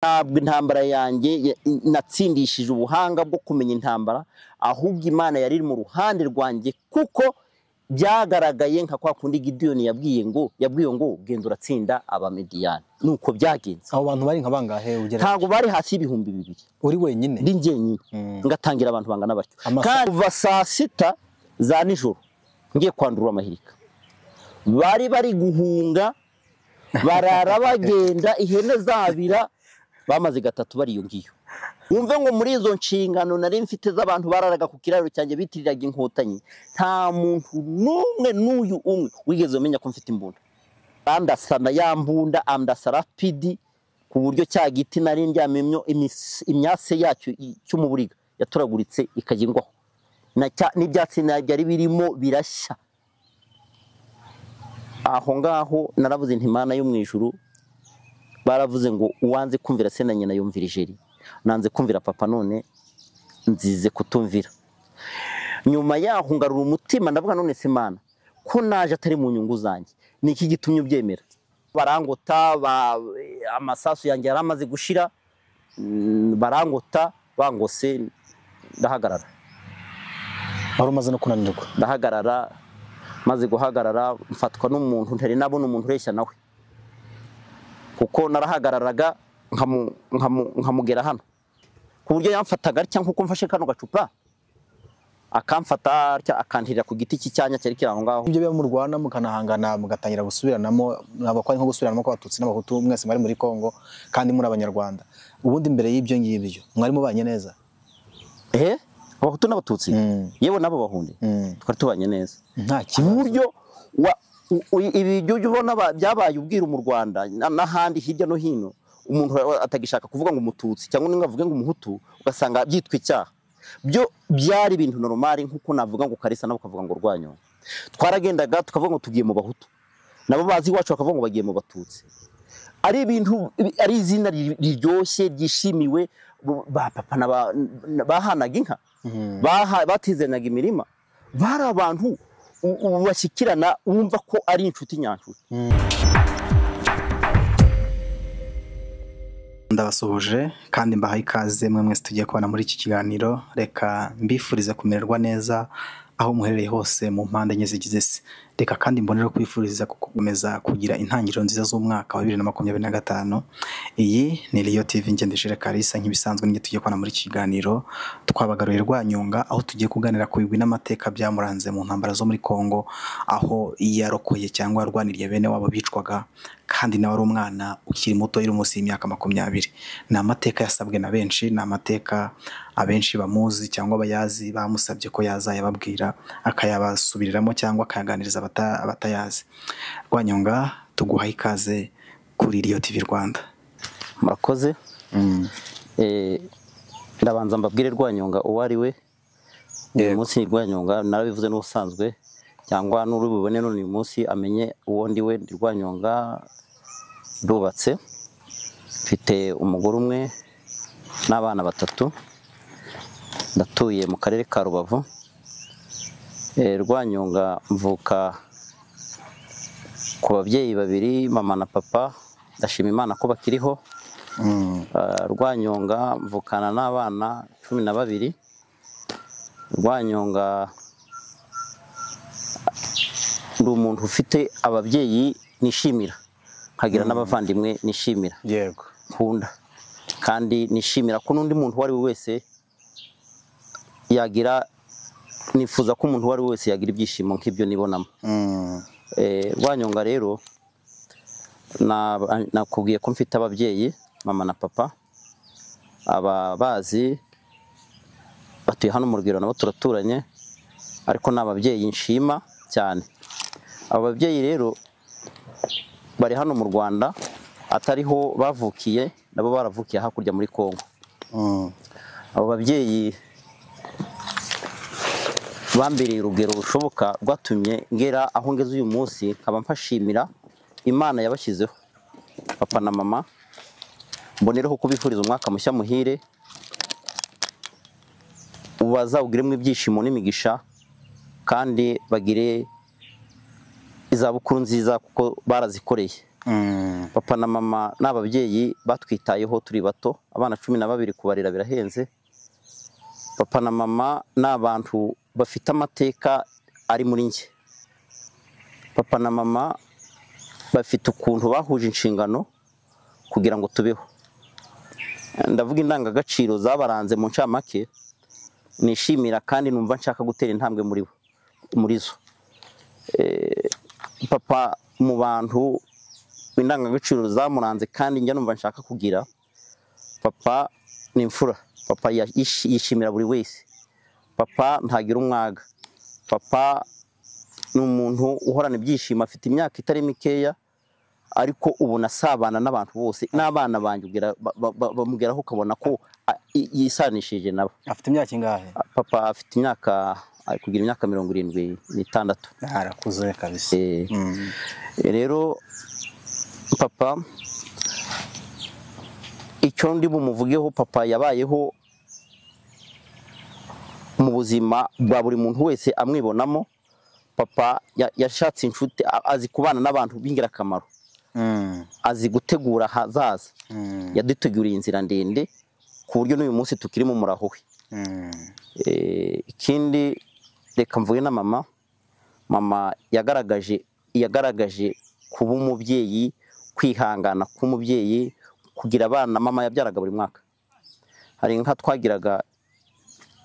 Ntabwo intambara yanjye natsindishije ubuhanga bwo kumenya intambara, ahubwo Imana yari mu ruhande rwanjye, kuko byagaragaye nka kwa kundi Gideyoni yabwiye ngo genda uratsinda Abamediyani. Nuko byagenze. Abo bantu bari nka bangahe ugereranyije? Ntabwo bari hasi 2000. Uri wenyine? Ndi njyenyine. Ngatangira abantu bangana batyo. Kandi kuva saa 6 za nijoro ngiye kwandurura amahirika, bari bari guhunga, barara bagenda, ihene zabira, bamaze gatatu bari iyo ngiyo. Wumve ngo muri izo nshingano nari mfite z'abantu bararaga ku kiraro cyanjye bitiriraga inkotanyi, nta muntu n'umwe n'uyu umwe wigeze umenya ko mfite imbunda. Bandasana ya mbunda, andasa rapidi, ku buryo cya giti nari ndyamyemyo imyase yacyo cy'umuburiga yaturaguritse ikajya ingwaho, n'ibyatsi byari birimo birashya. Aho ngaho naravuze nti Imana yo mu ijuru, baravuze ngo uwanze kumvira se na nyina yumvira ijeri, nanze kumvira papa none nzize kutumvira. Nyuma yaho ngarura umutima, ndavuga none se Imana ko naje atari mu nyungu zanjye, niki gitumye ubyemera? Barangota, amasasu yanjye yaramaze gushira, barangota, bangose ndahagarara. Wari umaze no kunanirwa? Ndahagarara, maze guhagarara mfatwa n'umuntu ntari nabona umuntu ureshya nawe, kuko narahagararaga nkamugera hano, ku buryo yamfataga atya nkuko mfashe kano gacupa, akamfata atya akantirira ku giti cy'icyanya cyari kiri aho ngaho. Ibyo biba murwana mukanahangana mugatangira gusubiranamo, ntabwo ari nko gusubiranamo kw'Abatutsi n'Abahutu, mwese mwari muri Kongo kandi muri Abanyarwanda. Ubundi mbere y'ibyo ngibyo mwari mubanye neza? Abahutu n'Abatutsi yewe nabo Bahunde twari tubanye neza, nta kibazo. Buryo ibi byo ubona byabaye ubwiru mu Rwanda n'ahandi hirya no hino, umuntu atagishaka kuvuga ngo umututsi cyangwa ngo avuge ngo umuhutu, ugasanga byitwa icyaha. Byo byari ibintu normal, nkuko navuga ngo Kalisa nabo kavuga ngo Rwanyonga. Twaragendaga tukavuga ngo tugiye mu Bahutu, nabo bazi iwacu bakavuga ngo bagiye mu Batutsi. Ari ibintu, ari izina riryoshye ryishimiwe. Ba papa bahanaga inka, batizanaga imirima, bari abantu bashyikirana, wumva ko ari inshuti nyanshuti. Ndabasuhuje kandi mbahaye ikaze mwe mwese tugiye kubana muri iki kiganiro. Reka mbifurize kumererwa neza aho muherereye hose mu mpande enye zigize isi. Reka kandi mbonera kwifuriza gukomeza kugira intangiriro nziza z'umwaka wa 2025. Iyi ni Riyo TV, ngendeshire Kalisa nk'ibisanzwe, ninjye tugiye kubana muri iki kiganiro. Twabagaruye Rwanyonga, aho tugiye kuganira ku bigwi n'amateka byamuranze mu ntambara zo muri Kongo, aho yarokoye cyangwa yarwaniriye bene wabo bicwaga, kandi nawe ari umwana ukiri muto, iri munsi y'imyaka 20. Ni amateka yasabwe na benshi, ni amateka abenshi bamuzi cyangwa bayazi bamusabye ko yazayababwira akayabasubiriramo cyangwa akayaganiriza abatayazi. Rwanyonga, tuguha ikaze kuri Riyo TV Rwanda. Murakoze. Ndabanza mbabwire Rwanyonga uwo ari we. Uyu munsi Rwanyonga narabivuze n'ubusanzwe, cyangwa n'urubibone none uyu munsi amenye uwo ndi we. Rwanyonga ndubatse, mfite umugore umwe n'abana 3, ndatuye mu karere ka Rubavu. Rwanyonga mvuka ku babyeyi babiri, mama na papa, ndashima Imana ko bakiriho. Rwanyonga mvukana n'abana 12. Rwanyonga ndi umuntu ufite ababyeyi nishimira, nkagira n'abavandimwe nishimira, yego nkunda, kandi nishimira ko n'undi muntu uwo ari we wese yagira, nifuza ko umuntu uwo ari we wese yagira ibyishimo nk'ibyo nibonamo. Rwanyonga rero nakubwiye ko mfite ababyeyi, mama na papa, aba bazi batuye hano mu Rugwiro, nabo turaturanye, ariko ni ababyeyi nshima cyane. Aba babyeyi rero bari hano mu Rwanda, atariho bavukiye, nabo baravukiye hakurya muri Kongo. Abo babyeyi bambereye urugero rushoboka rwatumye ngera aho ngeze uyu munsi, nkaba mfashimira Imana yabashyizeho, papa na mama. Mbonereho kubifuriza umwaka mushya muhire, ubazawugiremo ibyishimo n'imigisha, kandi bagire izabukuru nziza kuko barazikoreye. Papa na mama n'ababyeyi batwitayeho turi bato, abana 12 kubarira birahenze. Papa na mama n'abantu bafite amateka ari muri njye. Papa na mama bafite ukuntu bahuje inshingano kugira ngo tubeho. Ndavuga indangagaciro zabaranze mu ncamake nishimira kandi numva nshaka gutera intambwe muri bo, muri zo. Papa mu bantu indangagaciro zamuranze kandi njya numva nshaka kugira, papa ni imfura. Papa yishimira buri wese. Papa ntagira umwaga. Papa ni umuntu uhorana ibyishimo, afite imyaka itari mikeya ariko ubona asabana n'abantu bose, n'abana banjye bamugeraho ukabona ko yisanishije nabo. Afite imyaka ingahe? Papa afite imyaka, ari kugira imyaka 76. Arakuze kabisa. Rero papa icyo ndi bumuvugeho, papa yabayeho mu buzima bwa buri muntu wese amwibonamo. Papa yashatse inshuti, azi kubana n'abantu b'ingirakamaro, azi gutegura hazaza. Yaduteguriye inzira ndende ku buryo n'uyu munsi tukiri mu muraho we. Ikindi reka mvuge na mama. Mama yagaragaje kuba umubyeyi, kwihangana k'umubyeyi, kugira abana. Mama yabyaraga buri mwaka. Hari inka twagiraga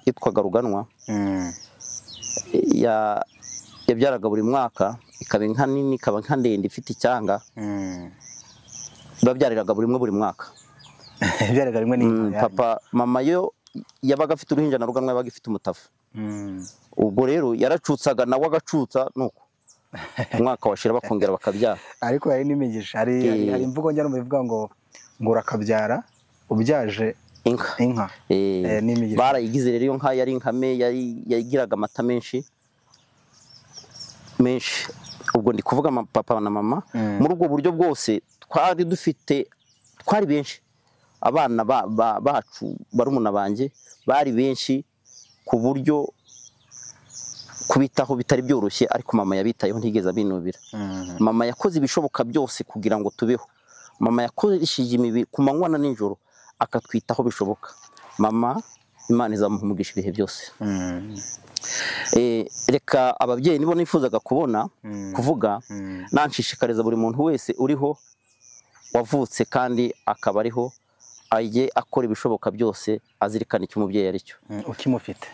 yitwaga Ruganwa, yabyaraga buri mwaka, ikaba inka nini, ikaba inka ndende ifite icyanga. Babyariraga buri mwaka. Yabyaraga rimwe n'inka. Papa mama yo yabaga afite uruhinja na Ruganwa yabaga ifite umutavu. Ubwo rero yaracutsaga nawe agacutsa, nuko umwaka washira bakongera bakabyara. Ariko hari n'imigisha, hari imvugo njya numva ngo urakabyara ubyaje inka. N'imigisha barayigize rero. Iyo nka yari inkame, yagiraga amata menshi menshi. Ubwo ndi kuvuga papa na mama. Muri ubwo buryo bwose twari dufite, twari benshi. Abana bacu barumuna banjye bari benshi ku buryo kubitaho bitari byoroshye, ariko mama yabitayeho ntigeze abinubira. Mama yakoze ibishoboka byose kugira ngo tubeho. Mama yakoresheje imibiri ku manywa na nijoro akatwitaho bishoboka. Mama Imana izamuha umugisha ibihe byose. Reka ababyeyi nibo nifuzaga kubona kuvuga, nanshishikariza buri muntu wese uriho wavutse kandi akaba ariho, ajye akora ibishoboka byose azirikana icyo umubyeyi ari cyo, ukimufite.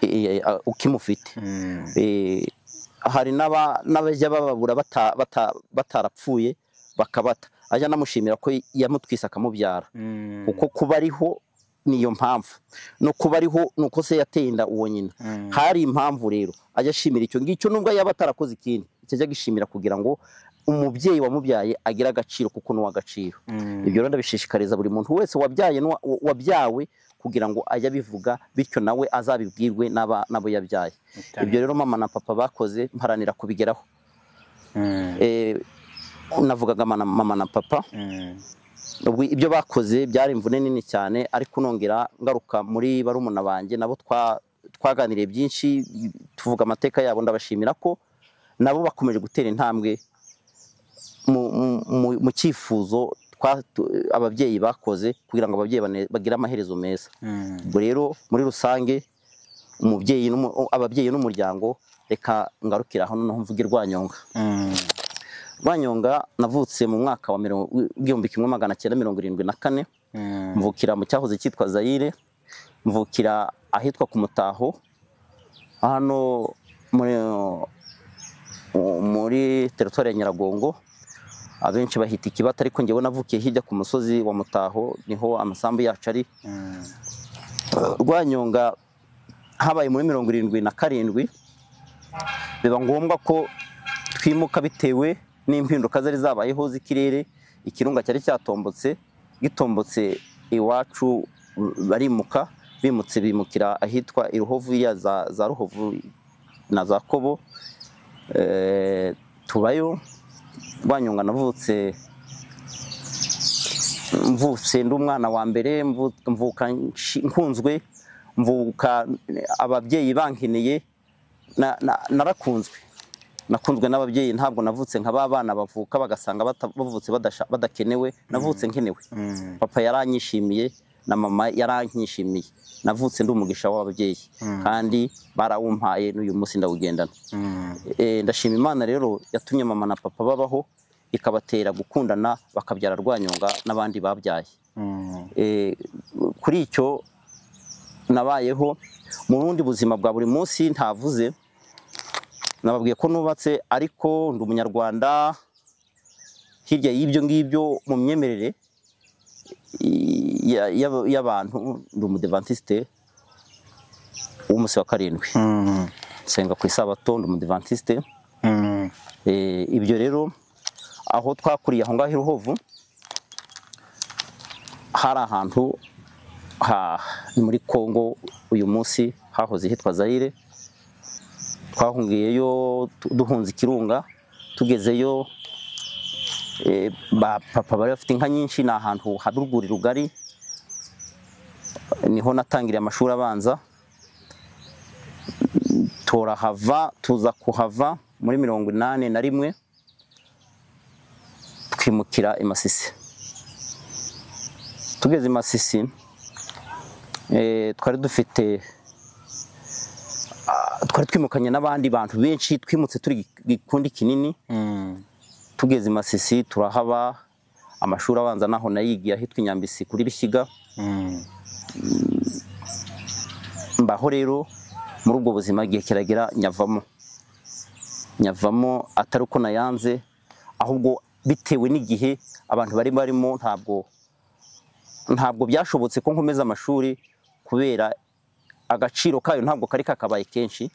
Ukimufite. Hari n'abajya bababura batarapfuye bakabata, ajya namushimira ko yamutwise akamubyara, kuko kuba ariho niyo mpamvu, no kuba ariho nuko se yateye inda uwo nyina. Hari impamvu rero ajya ashimira icyo ngicyo, nubwo yaba atarakoze ikindi, icyo ajya gishimira kugira ngo umubyeyi wamubyaye agira agaciro, kuko ni uw'agaciro. Ibyo rero ndabishishikariza buri muntu wese wabyaye wabyawe kugira ngo ajye abivuga, bityo nawe azabibwirwe n'abo yabyaye. Ibyo rero mama na papa bakoze, mparanira kubigeraho. Navugaga mama na papa, ibyo bakoze byari imvune nini cyane, ariko nongera ngaruka muri barumuna banjye nabo twaganiriye byinshi, tuvuga amateka yabo. Ndabashimira ko nabo bakomeje gutera intambwe mu cyifuzo ababyeyi bakoze kugira ngo ababyeyi bagire amaherezo meza. Ubwo rero muri rusange umubyeyi ababyeyi n'umuryango, reka ngarukira aho noneho mvuge Rwanyonga. Rwanyonga navutse mu mwaka wa 1974, mvukira mu cyahoze cyitwa Zaire, mvukira ahitwa ku Mutaho hano muri teritwari ya Nyiragongo, abenshi bahita Ikibata, ariko njyewe navukiye hirya ku musozi wa Mutaho, niho amasambu yacu ari. Rwanyonga habaye muri 77, biba ngombwa ko twimuka bitewe n'impinduka zari zabayeho z'ikirere. Ikirunga cyari cyatombotse, gitombotse iwacu barimuka, bimutse bimukira ahitwa Iruhovu ya za Ruhovu na za Kobo. Tubayo. Rwanyonga navutse mvutse ndi umwana wa mbere, mvuka nkunzwe, mvuka ababyeyi bankeneye, narakunzwe. Nakunzwe n'ababyeyi, ntabwo navutse nka babana bavuka bagasanga bavutse badakenewe, navutse nkenewe. Papa yaranyishimiye na mama yaranyishimiye, navutse ndi umugisha w'ababyeyi kandi barawumpaye n'uyu munsi ndawugendana. Ndashima Imana rero yatumye mama na papa babaho, ikabatera gukundana bakabyara Rwanyonga n'abandi babyaye. Kuri icyo nabayeho mu bundi buzima bwa buri munsi ntavuze. Nababwiye ko nubatse ariko ndi umunyarwanda. Hirya y'ibyo ngibyo mu myemerere y'abantu ndi umudivantiste w'umunsi wa 7. Nsenga ku isabato, ndi umudivantiste. Ibyo rero aho twakuriye aho ngaho i Ruhovu hari ahantu ni muri Kongo uyu munsi hahoze hitwa Zaire. Twahungiyeyo duhunze ikirunga, tugezeyo ba papa bari bafite inka nyinshi, ni ahantu hari urwuri rugari, niho natangiriye amashuri abanza. Turahava, tuza kuhava muri 81 twimukira i Masisi. Tugeze i Masisi twari dufite twari twimukanye n'abandi bantu benshi, twimutse turi gikundi kinini. Tugeze i Masisi turahaba, amashuri abanza naho nayigiye ahitwa Inyambisi kuri Bishyiga. Mbaho rero muri ubwo buzima igihe kiragera nyavamo atari uko nayanze, ahubwo bitewe n'igihe abantu bari barimo ntabwo byashobotse ko nkomeza amashuri kubera agaciro kayo ntabwo kari kakabaye kenshi.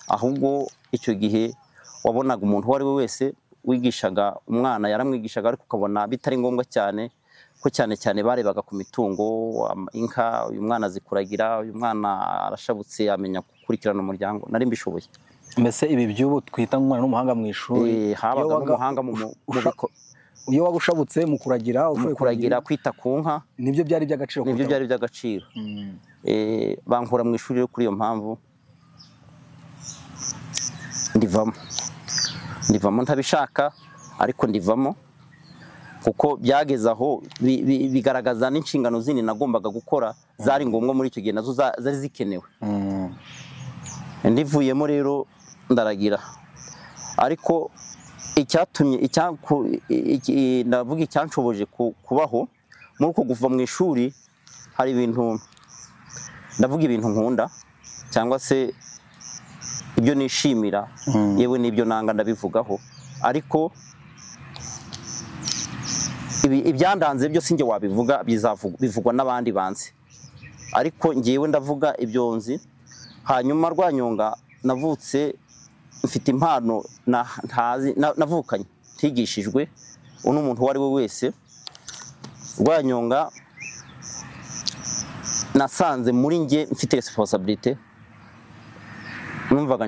Ahubwo icyo gihe wabonaga umuntu uwo ari we wese wigishaga umwana yaramwigishaga, ariko ukabona bitari ngombwa cyane, ko cyane cyane barebaga ku mitungo, inka, uyu mwana azikuragira, uyu mwana arashabutse amenya gukurikirana umuryango. Nari mbishoboye. Mbese ibi by'ubu twita umwana n'umuhanga mu ishuri, habaga n'umuhanga mu iyo wagushabutse mu kuragira, ushoboye kuragira, kwita ku nka, nibyo byari by'agaciro, nibyo byari by'agaciro. Bankura mu ishuri kuri iyo mpamvu ndivamo ntabishaka, ariko ndivamo kuko byageze aho bigaragaza n'inshingano zindi nagombaga gukora zari ngombwa muri icyo gihe, nazo zari zikenewe. Ndivuyemo rero ndaragira, ariko icyatumye ndavuga icyanshoboje kubaho muri uko kuva mu ishuri, hari ibintu ndavuga ibintu nkunda cyangwa se ibyo nishimira, yewe n'ibyo nanga ndabivugaho, ariko ibyandanze byo sinjye wabivuga, bivugwa n'abandi banzi, ariko ngewe ndavuga ibyo nzi. Hanyuma Rwanyonga navutse mfite impano ntazi, navukanye ntigishijwe uno muntu uwo ari we wese. Rwanyonga nasanze muri nge mfite responsibility, numvaga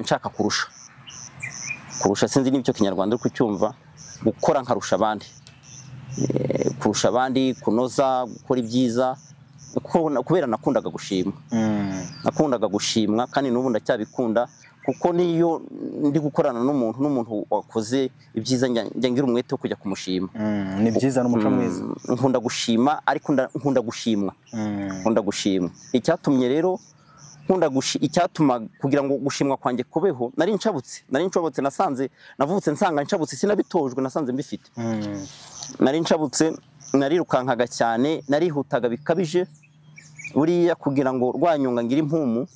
nshaka kurusha, sinzi n'ibyo Kinyarwanda uri kucyumva, gukora nkarusha abandi, kurusha abandi, kunoza, gukora ibyiza, kubera nakundaga gushimwa. Nakundaga gushimwa kandi n'ubu ndacyabikunda, kuko niyo ndi gukorana n'umuntu wakoze ibyiza njya ngira umwete wo kujya kumushima. Ni byiza n'umuco mwiza. Nkunda gushima, ariko nkunda gushimwa. Nkunda gushimwa. Icyatumye rero nkunda icyatuma kugira ngo gushimwa kwanjye kubeho, nari nshabutse, nasanze navutse nsanga nshabutse, sinabitojwe, nasanze mbifite. Nari nshabutse, narirukankaga cyane, narihutaga bikabije. Buriya kugira ngo Rwanyonga ngira impumu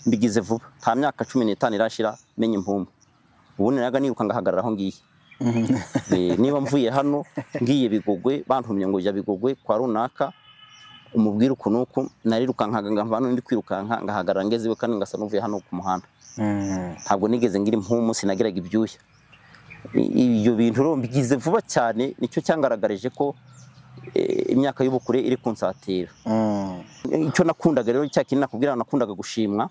mbigize vuba, nta myaka 15 irashira menye impumu. Ubundi naga niruka ngahagarara aho ngiye. Niba mvuye hano ngiye Bigogwe, bantumye ngo jya Bigogwe kwa runaka umubwira uku nuku, narirukankaga ngava hano ndi kwirukanka ngahagarara ngeze iwe kandi ngasa n'uvuye hano ku muhanda. Ntabwo nigeze ngira impumu, sinagiraga ibyuya. Ibyo bintu rero mbigize vuba cyane, nicyo cyangaragarije ko imyaka y'ubukure iri kunsatira. Icyo nakundaga rero cya kintu nakubwira, nakundaga gushimwa.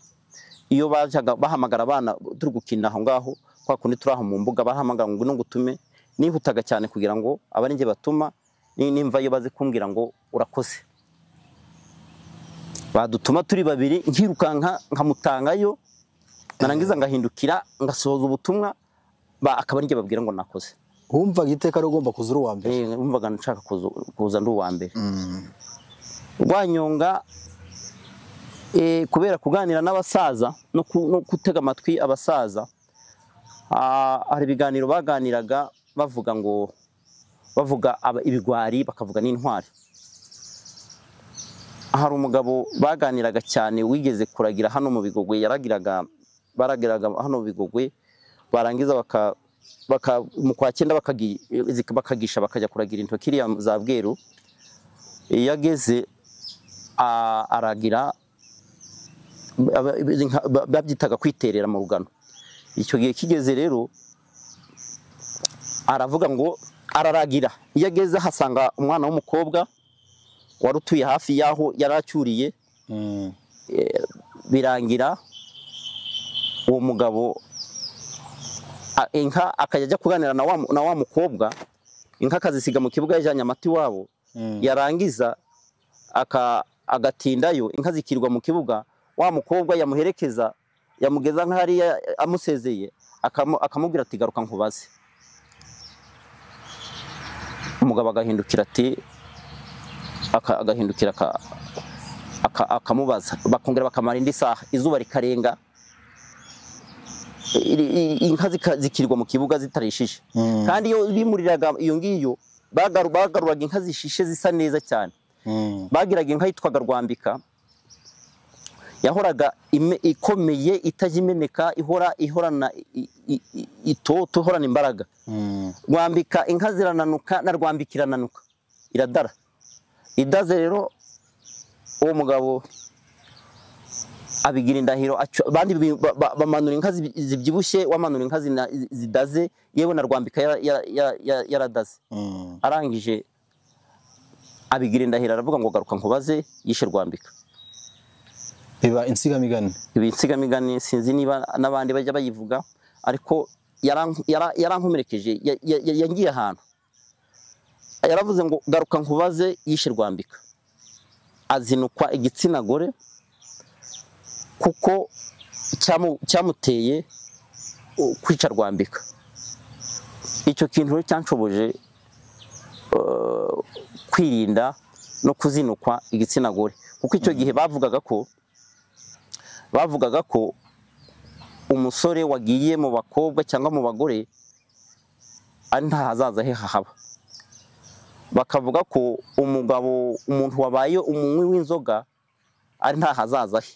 Iyo bajaga bahamagara abana turi gukina aho ngaho kwa kundi turi aho mu mbuga, bahamagara ngo ngutume, nihutaga cyane kugira ngo abari nge batuma, nimva iyo baze kumbwira ngo urakoze. Badutuma turi babiri, nkirukanka nkamutangayo, Narangiza ngahindukira ngasohoza ubutumwa, akaba ari njye babwira ngo nakoze. Wumvaga iteka ari ugomba kuza uri uwa mbere? Wumvaga nshaka kuza ndi uwa mbere. Rwanyonga kubera kuganira n'abasaza no gutega amatwi abasaza, hari ibiganiro baganiraga bavuga ngo bavuga ibigwari bakavuga n'intwari. Hari umugabo baganiraga cyane wigeze kuragira hano mu Bigogwe, yaragiraga baragiraga hano mu Bigogwe, barangiza baka mu kwa cyenda bakagisha bakajya kuragira intoki iriya za Bweru. Yageze aragira, babyitaga kwiterera mu rugano. Icyo gihe kigeze rero aravuga ngo araragira. Iyo ageze ahasanga umwana w'umukobwa wari utuye hafi y'aho yaracyuriye, birangira uwo mugabo inka akajya ajya kuganira na wa mukobwa, inka akazisiga mu kibuga yajyanye amata iwabo, yarangiza agatindayo inka zikirwa mu kibuga, wa mukobwa yamuherekeza yamugeza nk'hariya amusezeye akamubwira ati garuka nkubaze. Umugabo agahindukira ati agahindukira akamubaza, bakongera bakamara indi saha, izuba rikarenga, inka zikirwa mu kibuga zitarishije. Kandi iyo bimuriraga iyo ngiyo bagaruraga inka zishishe zisa neza cyane. Bagiraga inka yitwaga Rwambika, yahoraga ikomeye itajya imeneka, ihorana itoto, ihorana imbaraga. Rwambika inka zirananuka na Rwambika irananuka iradara. Idaze rero uwo mugabo abigira indahiro, abandi bamanura inka zibyibushye, wamanura inka zidaze, yewe na Rwambika yaradaze. Arangije abigira indahiro aravuga ngo garuka nkubaze, yishe Rwambika. Biba insigamigani. Ibi insigamigani sinzi niba n'abandi bajya bayivuga, ariko yarankomerekeje, yangiye ahantu. Yaravuze ngo garuka nkubaze, yishe Rwambika. Azinukwa igitsina gore kuko cyamuteye kwica Rwambika. Icyo kintu cyanshoboje kwirinda no kuzinukwa igitsina gore, kuko icyo gihe bavugaga ko umusore wagiye mu bakobwa cyangwa mu bagore ari nta hazaza he hahaba. Bakavuga ko umugabo umuntu wabaye umunywi w'inzoga ari nta hazaza he.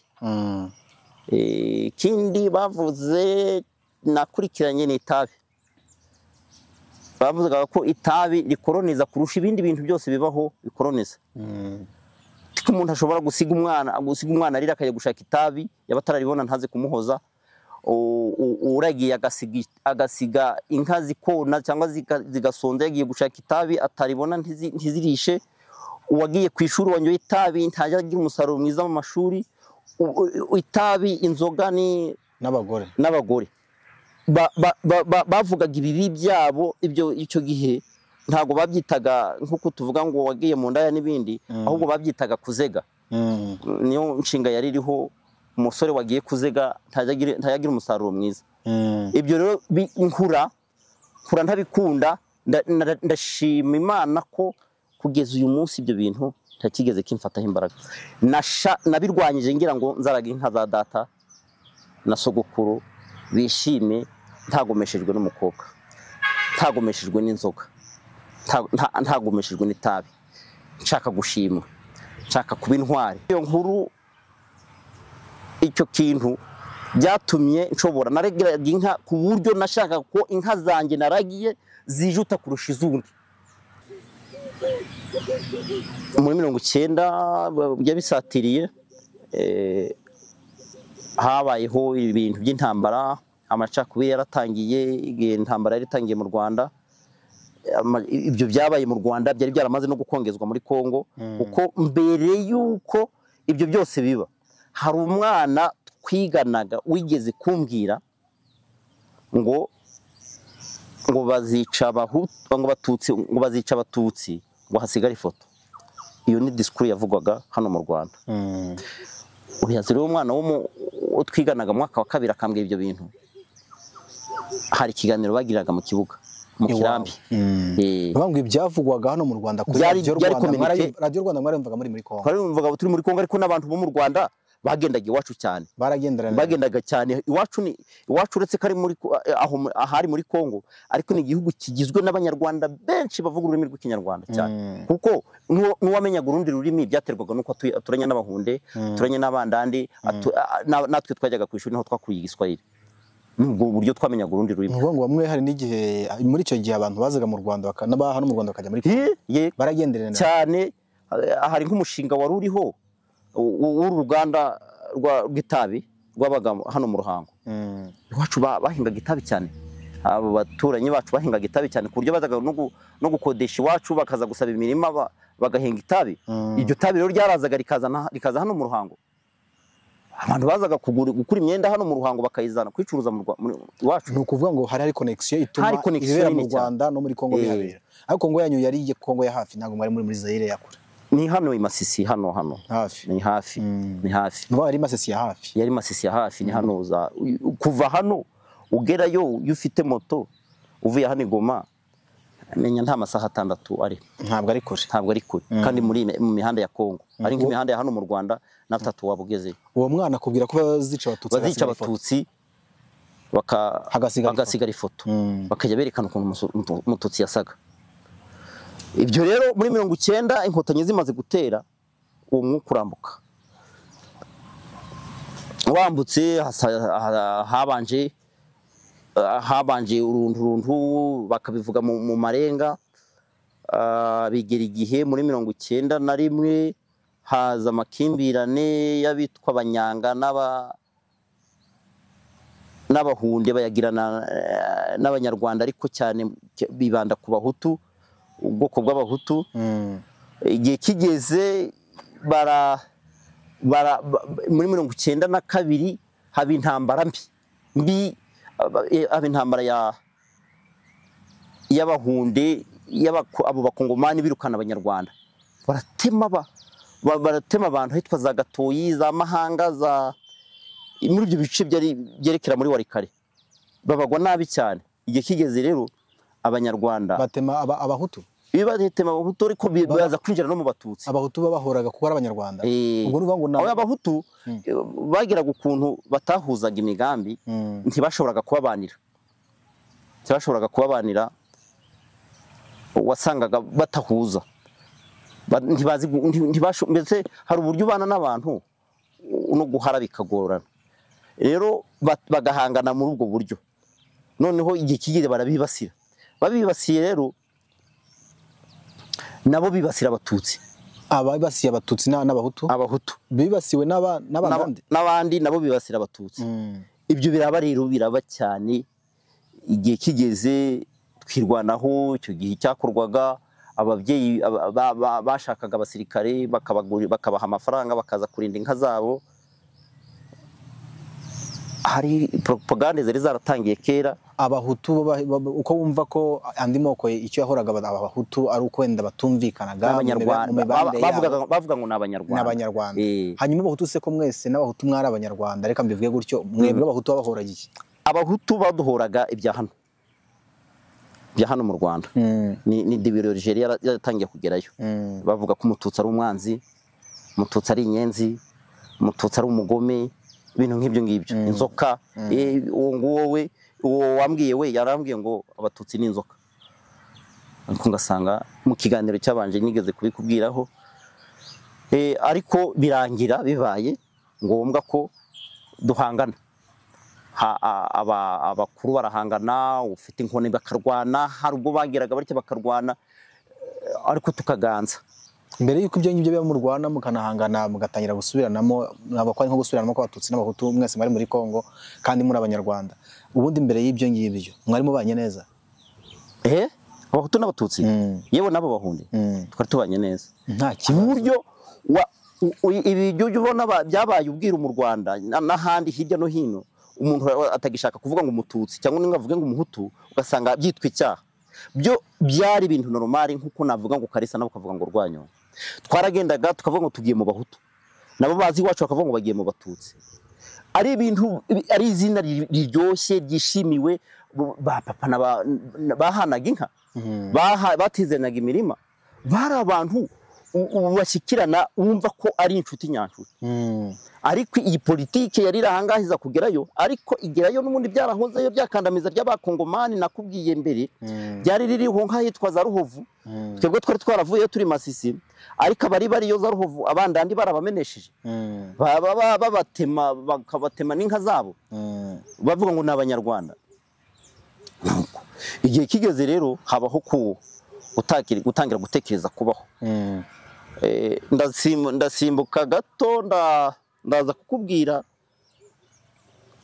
Ikindi bavuze nakurikiranye ni itabi. Bavugaga ko itabi rikoroniza kurusha ibindi bintu byose bibaho bikoroniza. Tiko umuntu ashobora gusiga umwana arira akajya gushaka itabi, yaba atararibona ntaze kumuhoza. Uragiye agasiga inka zikona cyangwa zigasonza, yagiye gushaka itabi ataribona ntizirishe. Uwagiye ku ishuri wanyoye itabi ntajya agira umusaruro mwiza mu mashuri. Itabi, inzoga ni n'abagore bavugaga ibibi byabo. Ibyo icyo gihe ntago babyitaga nkuko tuvuga ngo wagiye mu ndaya n'ibindi, ahubwo babyitaga kuzega. Niyo nshinga yari iriho, umusore wagiye kuzega ntayagira umusaruro mwiza. Ibyo rero nkura ntabikunda. Ndashima Imana ko kugeza uyu munsi ibyo bintu ntakigeze kimfataho imbaraga. Nabirwanyije ngira ngo nzaraga inka za data na sogokuru bishime, ntagomeshejwe n'umukobwa, ntagomeshejwe n'inzoga, ntagomeshejwe n'itabi. Nshaka gushimwa, nshaka kuba intwari. Iyo nkuru, icyo kintu byatumye nshobora naragiraga inka ku buryo nashaka ko inka zanjye naragiye zijuta kurusha izundi. Muri 90 byabisatiriye, habayeho ibintu by'intambara, amacakubiri yaratangiye, igihe intambara yari itangiye mu Rwanda. Ibyo byabaye mu Rwanda byari byaramaze no gukongezwa muri Kongo, kuko mbere yuko ibyo byose biba hari umwana twiganaga wigeze kumbwira ngo bazica abahutu, ngo batutsi, ngo bazica abatutsi ngo hasigare ifoto. Iyo ni discours yavugwaga hano mu Rwanda. Uriya rero umwana twiganaga mu mwaka wa kabiri akambwira ibyo bintu. Hari ikiganiro bagiraga mu kibuga mu kirambi. Bavuga ibyavugwaga hano mu Rwanda kuri Radio Rwanda, Radio Rwanda mwarumvaga muri Kongo. Twarumvaga turi muri Kongo, ariko n'abantu bo mu Rwanda bagendaga iwacu cyane. Bagendaga cyane iwacu, ni iwacu uretse ko ari muri aho ahari muri Kongo, ariko ni igihugu kigizwe n'abanyarwanda benshi bavuga ururimi rw'ikinyarwanda cyane. Kuko n'uwamenyaga urundi rurimi byaterwaga nuko aturanye n'abahunde, aturanye n'abandandi, natwe twajyaga ku ishuri niho twakuye igiswahili. Nubwo buryo twamenyaga urundi rurimi. Ngo bamwe hari n'igihe muri icyo gihe abantu bazaga mu Rwanda n'aba hano mu Rwanda bakajya muri Kongo. Baragenderana cyane. Hari nk'umushinga wari uriho w'uruganda rw'itabi rwabaga hano mu Ruhango. Iwacu bahingaga itabi cyane. Abo baturanyi bacu bahingaga itabi cyane ku buryo bazaga no gukodesha iwacu bakaza gusaba imirima bagahinga itabi. Iryo tabi rero ryarazaga rikaza hano mu Ruhango. Abantu bazaga gukura imyenda hano mu Ruhango bakayizana kwicuruza mu iwacu. Ni ukuvuga ngo hari connection ituma ibera mu Rwanda no muri Kongo bihabera. Ariko Kongo yanyu yari Kongo ya hafi, ntabwo mwari muri Zaire ya kure. Ni hano i Masisi, hano hafi. Ni hafi. Ni hafi. Nuba yari Masisi ya hafi. Yari Masisi ya hafi, ni hano za kuva hano ugerayo iyo ufite moto uvuye hano i Goma menya nta masaha 6 ari. Ntabwo ari kure. Ntabwo ari kure. Kandi muri mu mihanda ya Kongo. Ari nk'imihanda ya hano mu Rwanda na 3 wabugeze. Uwo mwana akubwira ko bazica abatutsi bagasigara ifoto. Bakajya berekana ukuntu umututsi yasaga. Ibyo rero muri 90 inkotanyi zimaze gutera uwo mwuka urambuka. Wambutse habanje uruntu bakabivuga mu marenga, bigera igihe muri 91 haza amakimbirane y'abitwa abanyanga n'abahunde bayagirana n'abanyarwanda, ariko cyane bibanda ku bahutu, ubwoko bw'abahutu. Igihe kigeze muri 92 haba intambara mbi, haba intambara y'abahunde abo bakongomani birukana abanyarwanda. Baratema abantu hitwa za Gatoyi, za Mahanga, za muri ibyo bice byari byerekera muri Warikare. Babagwa nabi cyane. Igihe kigeze rero abanyarwanda batema abahutu. Bibatema abahutu ariko baza kwinjira no mu batutsi. Abahutu babahoraga kuko ari abanyarwanda. Ubwo nuvuga ngo na abahutu bagiraga ukuntu batahuzaga imigambi, ntibashoboraga kubabanira. Ntibashoboraga kubabanira, wasangaga batahuza. Ntibazi mbese hari uburyo ubana n'abantu no guhara bikagorana. Rero bagahangana muri ubwo buryo. Noneho igihe kigeze barabibasira. Babibasiye rero nabo bibasira abatutsi. Ababibasiye abatutsi n'abahutu. Abahutu bibasiwe n'abandi n'abandi nabo bibasira abatutsi. Ibyo biraba rero biraba cyane. Igihe kigeze twirwanaho, icyo gihe cyakorwaga ababyeyi bashakaga abasirikare bakabaha amafaranga bakaza kurinda inka zabo. Hari propaganda zari zaratangiye kera. Abahutu uko wumva ko andi moko icyo yahoraga abahutu ari uko wenda batumvikanaga n'abanyarwanda, bavuga ngo n'abanyarwanda. Hanyuma abahutu se ko mwese n'abahutu mwari abanyarwanda, reka mbivuge gutyo, mwebwe abahutu babahoraga iki? Abahutu baduhoraga ibya hano. Bya hano mu Rwanda. Ni Dibiro Algeria yatangiye kugerayo. Bavuga ko umututsi ari umwanzi, umututsi ari inyenzi, umututsi ari umugome, ibintu nk'ibyo ngibyo. Inzoka, uwo nguwo we, uwo wambwiye we yarambwiye ngo abatutsi ni inzoka. Ariko ngasanga mu kiganiro cyabanje nigeze kubikubwiraho. Ariko birangira bibaye ngombwa ko duhangana. Abakuru barahangana, ufite inkoni bakarwana, hari ubwo bageraga batya bakarwana, ariko tukaganza. Mbere yuko ibyo ngibyo biba mu Rwanda mukanahangana mugatangira gusubiranamo, nabakwa nko gusubiranamo kw'abatutsi n'abahutu mwese mwari muri Kongo kandi muri abanyarwanda. Ubundi mbere y'ibyo ngibyo mwari mubanye neza? Abahutu n'abatutsi yewe nabo bahunde twari tubanye neza. Nta kibazo. Buryo ibi byo ubona byabaye ubwiru mu Rwanda n'ahandi hirya no hino, umuntu atagishaka kuvuga ngo umututsi cyangwa ngo avuge ngo umuhutu, ugasanga byitwa icyaha. Byo byari ibintu normal, nkuko navuga ngo Karisa nabo kavuga ngo Rwanyo. Twaragendaga tukavuga ngo tugiye mu bahutu, nabo bazi iwacu bakavuga ngo bagiye mu batutsi. Ari ibintu, ari izina riryoshye ryishimiwe. Ba papa bahanaga inka, batizanaga imirima, bari abantu bashyikirana, wumva ko ari inshuti nyanshuti. Ariko iyi politike yari ahangaha iza kugerayo, ariko igerayo n'ubundi byarahozeyo, byakandamiza ry'abakongomani nakubwiye mbere, byari ririho nk'ahitwa za Ruhovu. Twebwe twari twaravuyeyo turi Masisi, ariko abari bariyo za Ruhovu abandandi barabamenesheje, babatema, bakabatema n'inka zabo, bavuga ngo ni abanyarwanda. Igihe kigeze rero habaho gutangira gutekereza kubaho. Ndasimbuka gato, ndaza kukubwira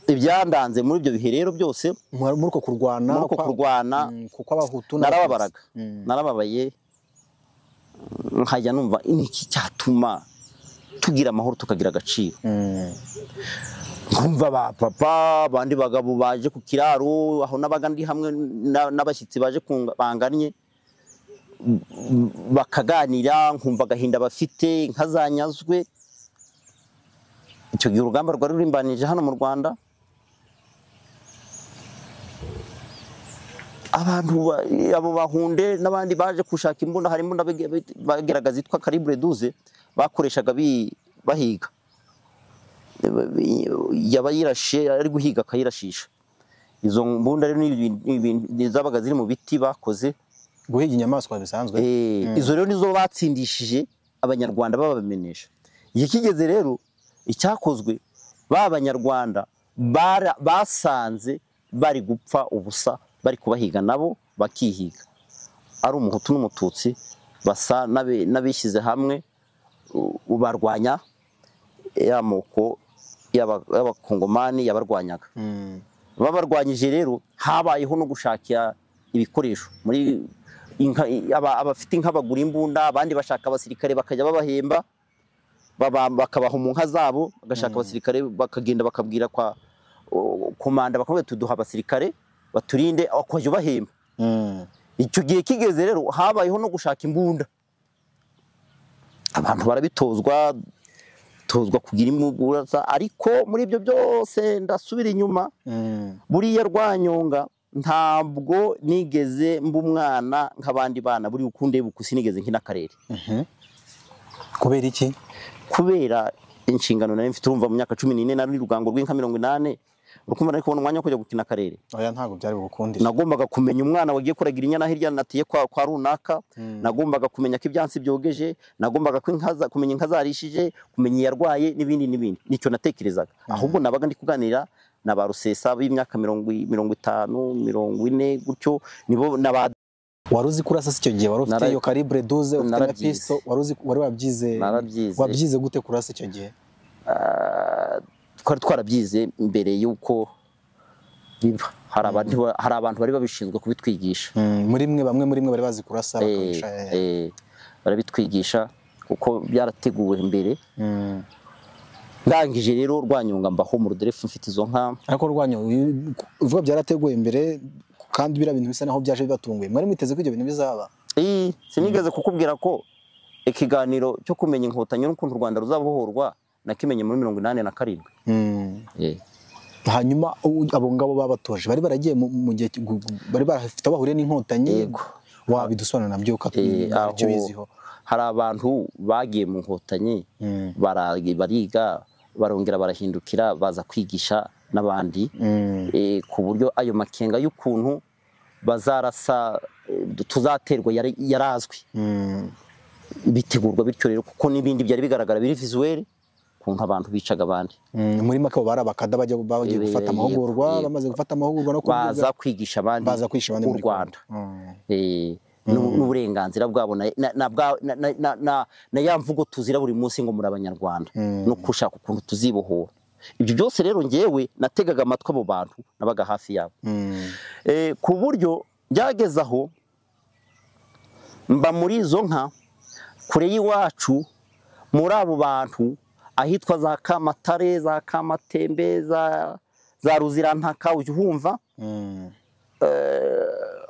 ibyandanze muri ibyo bihe rero byose. Muri uko kurwana, kuko abahutu narababaraga, narababaye, nkajya numva iki cyatuma tugira amahoro tukagira agaciro. Nkumva ba papa abandi bagabo baje ku kiraro aho nabaga ndi hamwe n'abashyitsi baje banganye bakaganira, nkumva agahinda bafite nkazanyazwe. Icyo gihe urugamba rwari rurimbanije hano mu Rwanda, abantu abo bahunde n'abandi baje gushaka imbunda, harimo n'abageragaza yitwa calibre 12 bakoreshaga bahiga, yaba yirashe ari guhiga akayirashisha. Izo mbunda rero ni zabaga ziri mu biti bakoze guhiga inyamaswa bisanzwe. Izo rero nizo batsindishije abanyarwanda babamenesha. Igihe kigeze rero icyakozwe, ba banyarwanda basanze bari gupfa ubusa, bari kubahiga nabo bakihiga, ari umuhutu n'umututsi basa n'abishyize hamwe ubarwanya ya moko y'abakongomani yabarwanyaga. Babarwanyije rero habayeho no gushakira ibikoresho muri inka, abafite inka bagura imbunda, abandi bashaka abasirikare bakajya babahemba, bakabaha mu nka zabo, bagashaka abasirikare bakagenda bakabwira kwa komanda bakamubwira tuduha abasirikare baturinde, akajya bahemba. Icyo gihe kigeze rero habayeho no gushaka imbunda, abantu barabitozwa tozwa kugira imbunda. Ariko muri ibyo byose ndasubira inyuma, buriya Rwanyonga ntabwo nigeze mba umwana nk'abandi bana, buri ukunde bukusi nigeze nkina karere. Kubera iki? Kubera inshingano nari mfite. Urumva mu myaka 14 nari rugango rw'inka 80, urukumva nari kubona umwanya wo kujya gukina karere. Oya ntabwo byari bugukundisha. Nagombaga kumenya umwana wagiye kuragira inyana hirya natiye kwa runaka, nagombaga kumenya ko ibyansi byogeje, nagombaga kumenya inka zarishije, kumenya yarwaye n'ibindi n'ibindi. Nicyo natekerezaga. Ahubwo nabaga ndi kuganira na ba Rusesa b'imyaka 50, 40 gutyo, nibo naba. Wari uzi kurasa icyo gihe? Wari ufite iyo calibre 12, ufite na pistol, wari uzi, wari wabyize? Wabyize gute kurasa icyo gihe? Twari twarabyize mbere yuko biba. Hari abantu bari babishinzwe kubitwigisha. Muri mwe bamwe muri mwe bari bazi kurasa bakabica. Barabitwigisha kuko byarateguwe mbere. Ndangije rero Rwanyonga mbaho mu ruderefu mfite izo nka. Ariko Rwanyonga uvuga byarateguwe mbere kandi bira bintu bisa naho byaje bibatunguye. Mwari mwiteze ko ibyo bintu bizaba? Sinigeze kukubwira ko ikiganiro cyo kumenya inkotanyi n'ukuntu u Rwanda ruzabohorwa nakimenye muri 87. Hanyuma abo ngabo babatoje bari baragiye mu gihe bari barafite bahuriye n'inkotanyi? Wabidusobanura nabyo icyo biziho? Hari abantu bagiye mu nkotanyi bariga barongera barahindukira baza kwigisha n'abandi, ku buryo ayo makenga y'ukuntu bazarasa tuzaterwa yarazwi, bitegurwa bityo rero, kuko n'ibindi byari bigaragara biri visuel kuntu abantu bicaga abandi. Muri make bari abakada bajya bagiye gufata amahugurwa, bamaze gufata amahugurwa no baza kwigisha abandi, baza kwigisha abandi mu Rwanda. N'uburenganzira bwabo na ya mvugo tuzira buri munsi ngo muri abanyarwanda, no gushaka ukuntu tuzibohora. Ibyo byose rero ngewe nategaga amatwi abo bantu nabaga hafi yabo, ku buryo byageze aho mba muri izo nka kure y'iwacu muri abo bantu ahitwa za Kamatare, za Kamatembe, za Ruzirantaka, ujya uhumva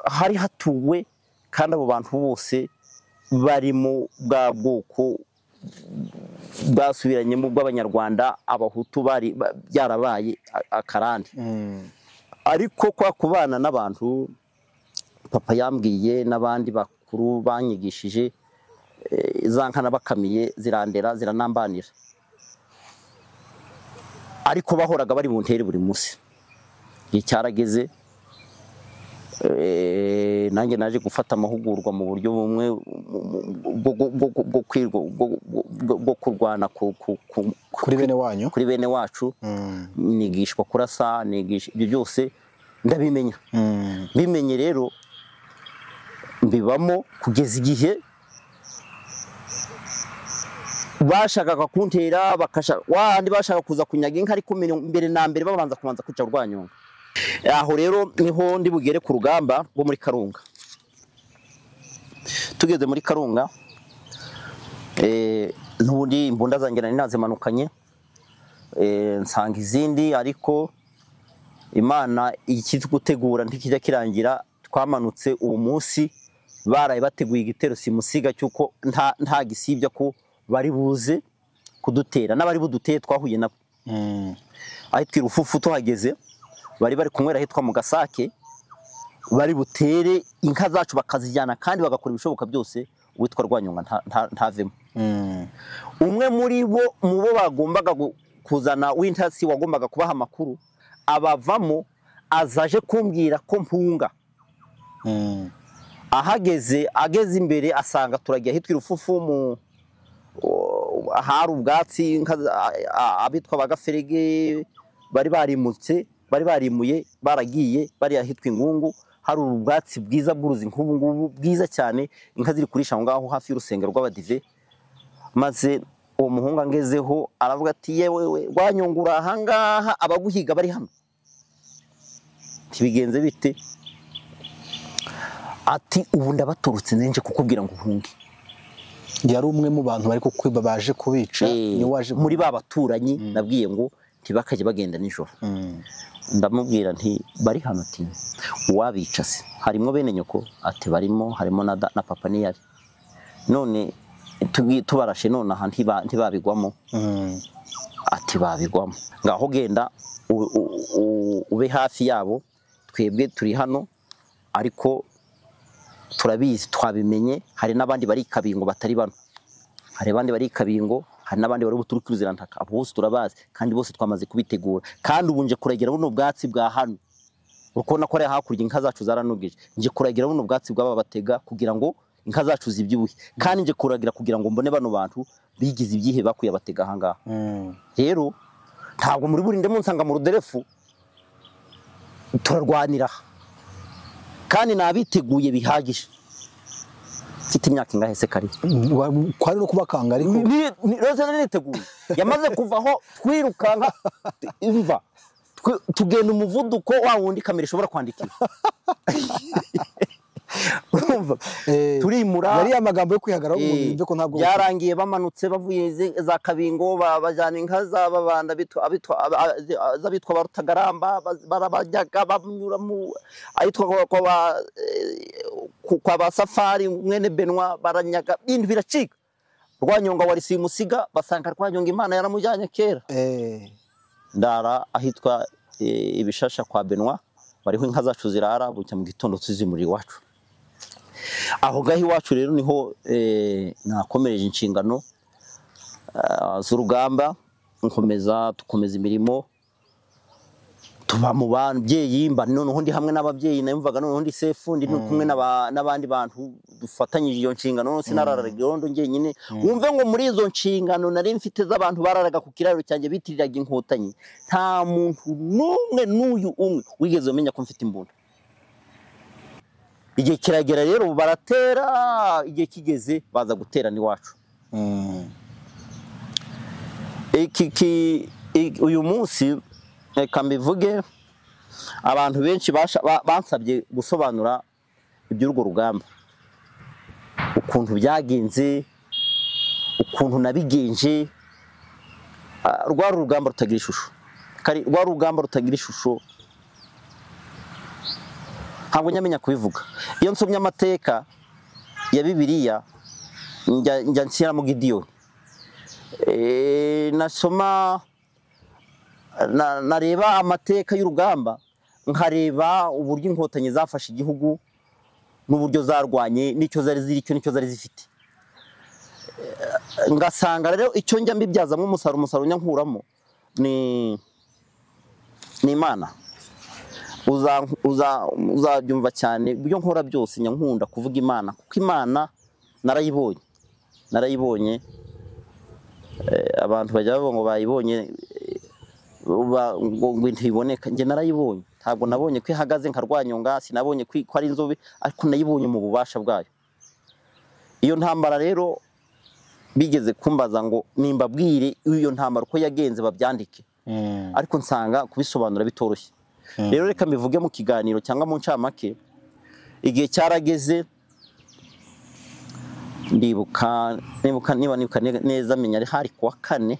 hari hatuwe, kandi abo bantu bose bari mu bwa bwoko bwasubiranyemo bw'Abanyarwanda, Abahutu bari byarabaye akarande. Ariko kwa kubana n'abantu papa yambwiye n'abandi bakuru banyigishije, za nka nabakamiye zirandera ziranambanira, ariko bahoraga bari buntere buri munsi. Igihe cyarageze nanjye naje gufata amahugurwa mu buryo bumwe bwo kurwana kuri bene wanyu, kuri bene wacu. Nigishwa kurasa, nigisha ibyo byose ndabimenya. Bimenye rero mbibamo kugeza igihe bashakaga kuntera, bakasha wandi bashaka kuza kunyaga inka, ariko mbere na mbere babanza kubanza kwica Rwanyonga. Aho rero niho ndi bugere ku rugamba rwo muri Karunga. Tugeze muri Karunga, n'ubundi imbunda zanjye nari nazimanukanye, nsanga izindi, ariko Imana ikitugutegura ntikijya kirangira. Twamanutse uwo munsi baraye bateguye igitero simusiga cyuko nta gisibya ko bari buze kudutera, n'abari buduteye twahuye nabo. Ahitwa Rufufu tuhageze bari bari kunywera ahitwa mu Gasake, bari butere inka zacu bakazijyana kandi bagakora ibishoboka byose uwitwa Rwanyonga ntavemo. Umwe muri bo mu bo bagombaga kuzana w'intasi wagombaga kubaha amakuru abavamo, azaje kumbwira ko mpunga. Ahageze ageze imbere asanga turagiye ahitwa Rufufu mu ahari ubwatsi, abitwa bagaferege bari barimutse, bari barimuye baragiye bari ahitwa Ingungu, hari ubwatsi bwiza bw'uruzi nk'ubu ngubu bwiza cyane, inka ziri kurisha ngaho hafi y'urusengero rw'Abadive. Maze uwo muhungu angezeho aravuga ati yewe Rwanyongura ahangaha abaguhiga bari hano, ntibigenze bite? Ati ubu ndabaturutse nje kukubwira ngo uhunge. Yari umwe mu bantu bari kukwiba baje kubica, ni waje muri ba baturanyi nabwiye ngo ntibakaje bagenda nijoro. Ndamubwira nti bari hano, ati uwabica se harimo bene nyoko? Ati barimo, harimo na papa niyari. None tubarashe none aha ntibabigwamo? Ati babigwamo. Ngaho genda ube hafi yabo, twebwe turi hano ariko turabizi twabimenye, hari n'abandi bari Kabingo batari bano, hari abandi bari Kabingo, hari n'abandi bari buturuka Ruzirantaka, abo bose turabazi kandi bose twamaze kubitegura. Kandi ubu nje kuragira buno bwatsi bwa hano, urukona ko ari hakurya inka zacu zaranugije, nje kuragira buno bwatsi bw'aba batega kugira ngo inka zacu zibyibuhe, kandi nje kuragira kugira ngo mbone bano bantu bigize ibyihe bakuye abatega aha ngaha. Rero ntabwo muri burinde munsanga mu ruderefu, turarwanira kandi nabiteguye bihagije. Mfite imyaka ingahe se kari? Kwari no kubakanga ariko ni rose niteguye. Yamaze kuvaho twirukanka imva tugenda umuvuduko wa wundi kamera ishobora kwandikira. Urumva turimura yari amagambo yo kwihagarara ngo bimve ko ntabwo byarangiye. Bamanutse bavuye za Kabingo bajana inka z'ababanda bitwa Barutagaramba, barabajyaga banyura mu ahitwa kwa ba Safari mwene Benwa, baranyaga ibintu biracika. Rwanyonga wari simusiga, basanga Rwanyonga Imana yaramujyanye kera. Ndara ahitwa Ibishasha kwa Benwa, bariho inka zacu zirara, bucya mu gitondo tuzimuri iwacu. Aho gahi iwacu rero niho nakomereje inshingano z'urugamba, nkomeza tukomeza imirimo, tuba mu babyeyi, mba noneho ndi hamwe n'ababyeyi, nayumvaga noneho ndi sefu, ndi kumwe n'abandi bantu dufatanyije iyo nshingano, sinararaga irondo njyenyine. Wumve ngo muri izo nshingano nari mfite z'abantu bararaga ku kiraro cyanjye bitiriraga Inkotanyi, nta muntu n'umwe n'uyu umwe wigeze umenya ko mfite imbunda. Igihe kiragera rero baratera, igihe kigeze baza guterana iwacu. Uyu munsi reka mbivuge, abantu benshi bansabye gusobanura iby'urwo rugamba, ukuntu byagenze, ukuntu nabigenje. Rwari urugamba rutagira ishusho, rwari urugamba rutagira ishusho, ntabwo nyamenya kubivuga. Iyo nsomye amateka ya Bibiliya njya nshyiramo Gidiyoni. Nasoma nareba amateka y'urugamba, nkareba uburyo inkotanyi zafashe igihugu n'uburyo zarwanye n'icyo zari ziri cyo n'icyo zari zifite, ngasanga rero icyo njya mbibyazamo umusaruro njya nkuramo ni Imana. Uzabyumva cyane ibyo nkora byose njya nkunda kuvuga Imana, kuko Imana narayibonye. Abantu bajya bavuga ngo bayibonye ngo ntiboneka, njye narayibonye. Ntabwo nabonye ko ihagaze nka Rwanyonga, sinabonye ko ari inzobe, ariko nayibonye mu bubasha bwayo. Iyo ntambara rero bigeze kumbaza ngo nimbabwire iyo ntambara uko yagenze babyandike, ariko nsanga kubisobanura bitoroshye. Rero reka mbivuge mu kiganiro cyangwa mu ncamake. Igihe cyarageze, ndibuka niba nibuka neza, menya ari hari kuwa kane,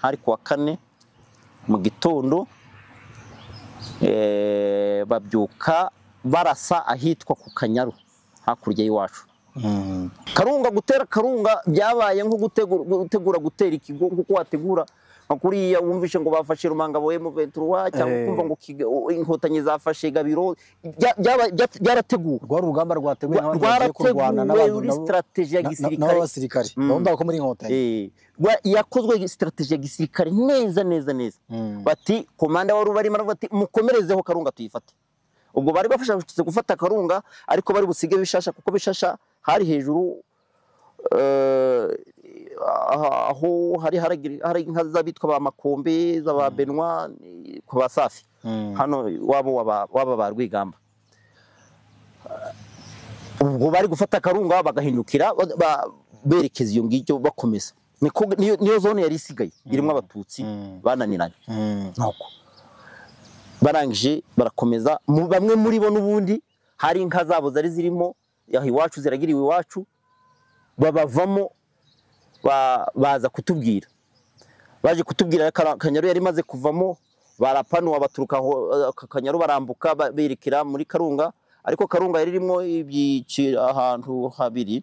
hari kuwa kane mu gitondo, babyuka barasa ahitwa ku Kanyaru hakurya y'iwacu. Karunga, gutera Karunga byabaye nko gutegura gutera ikigo, nkuko wategura kuriya wumvishe ngo bafashe Rumangabo M23 cyangwa kumva ngo inkotanyi zafashe Gabiro. Byarateguwe, rwari urugamba rwateguwe n'abandi bagiye kurwana n'abantu strategy ya gisirikare n'abasirikare bumva ko muri inkotanyi yakozwe strategy ya gisirikare neza neza neza. Bati komanda wari barimo aravuga ati mukomerezeho Karunga tuyifate. Ubwo bari bafashe gufata Karunga, ariko bari busige Bishasha, kuko Bishasha hari hejuru aho hari hari inka z'abitwa ba Makombe z'aba Benwa ku Basafi, hano wabo waba ba Rwigamba. Ubwo bari gufata Karunga bagahindukira berekeza iyo ngicyo bakomeza. Niko niyo zone yari isigaye irimo abatutsi bananiranye. Nuko barangije barakomeza, bamwe muri bo n'ubundi hari inka zabo zari zirimo yaho iwacu ziragiriwe iwacu, babavamo baza kutubwira. Baje kutubwira Kanyaru yari maze kuvamo, barapanuwa baturuka aho Kanyaru barambuka berekera muri Karunga, ariko Karunga yari irimo ibyiciro ahantu habiri.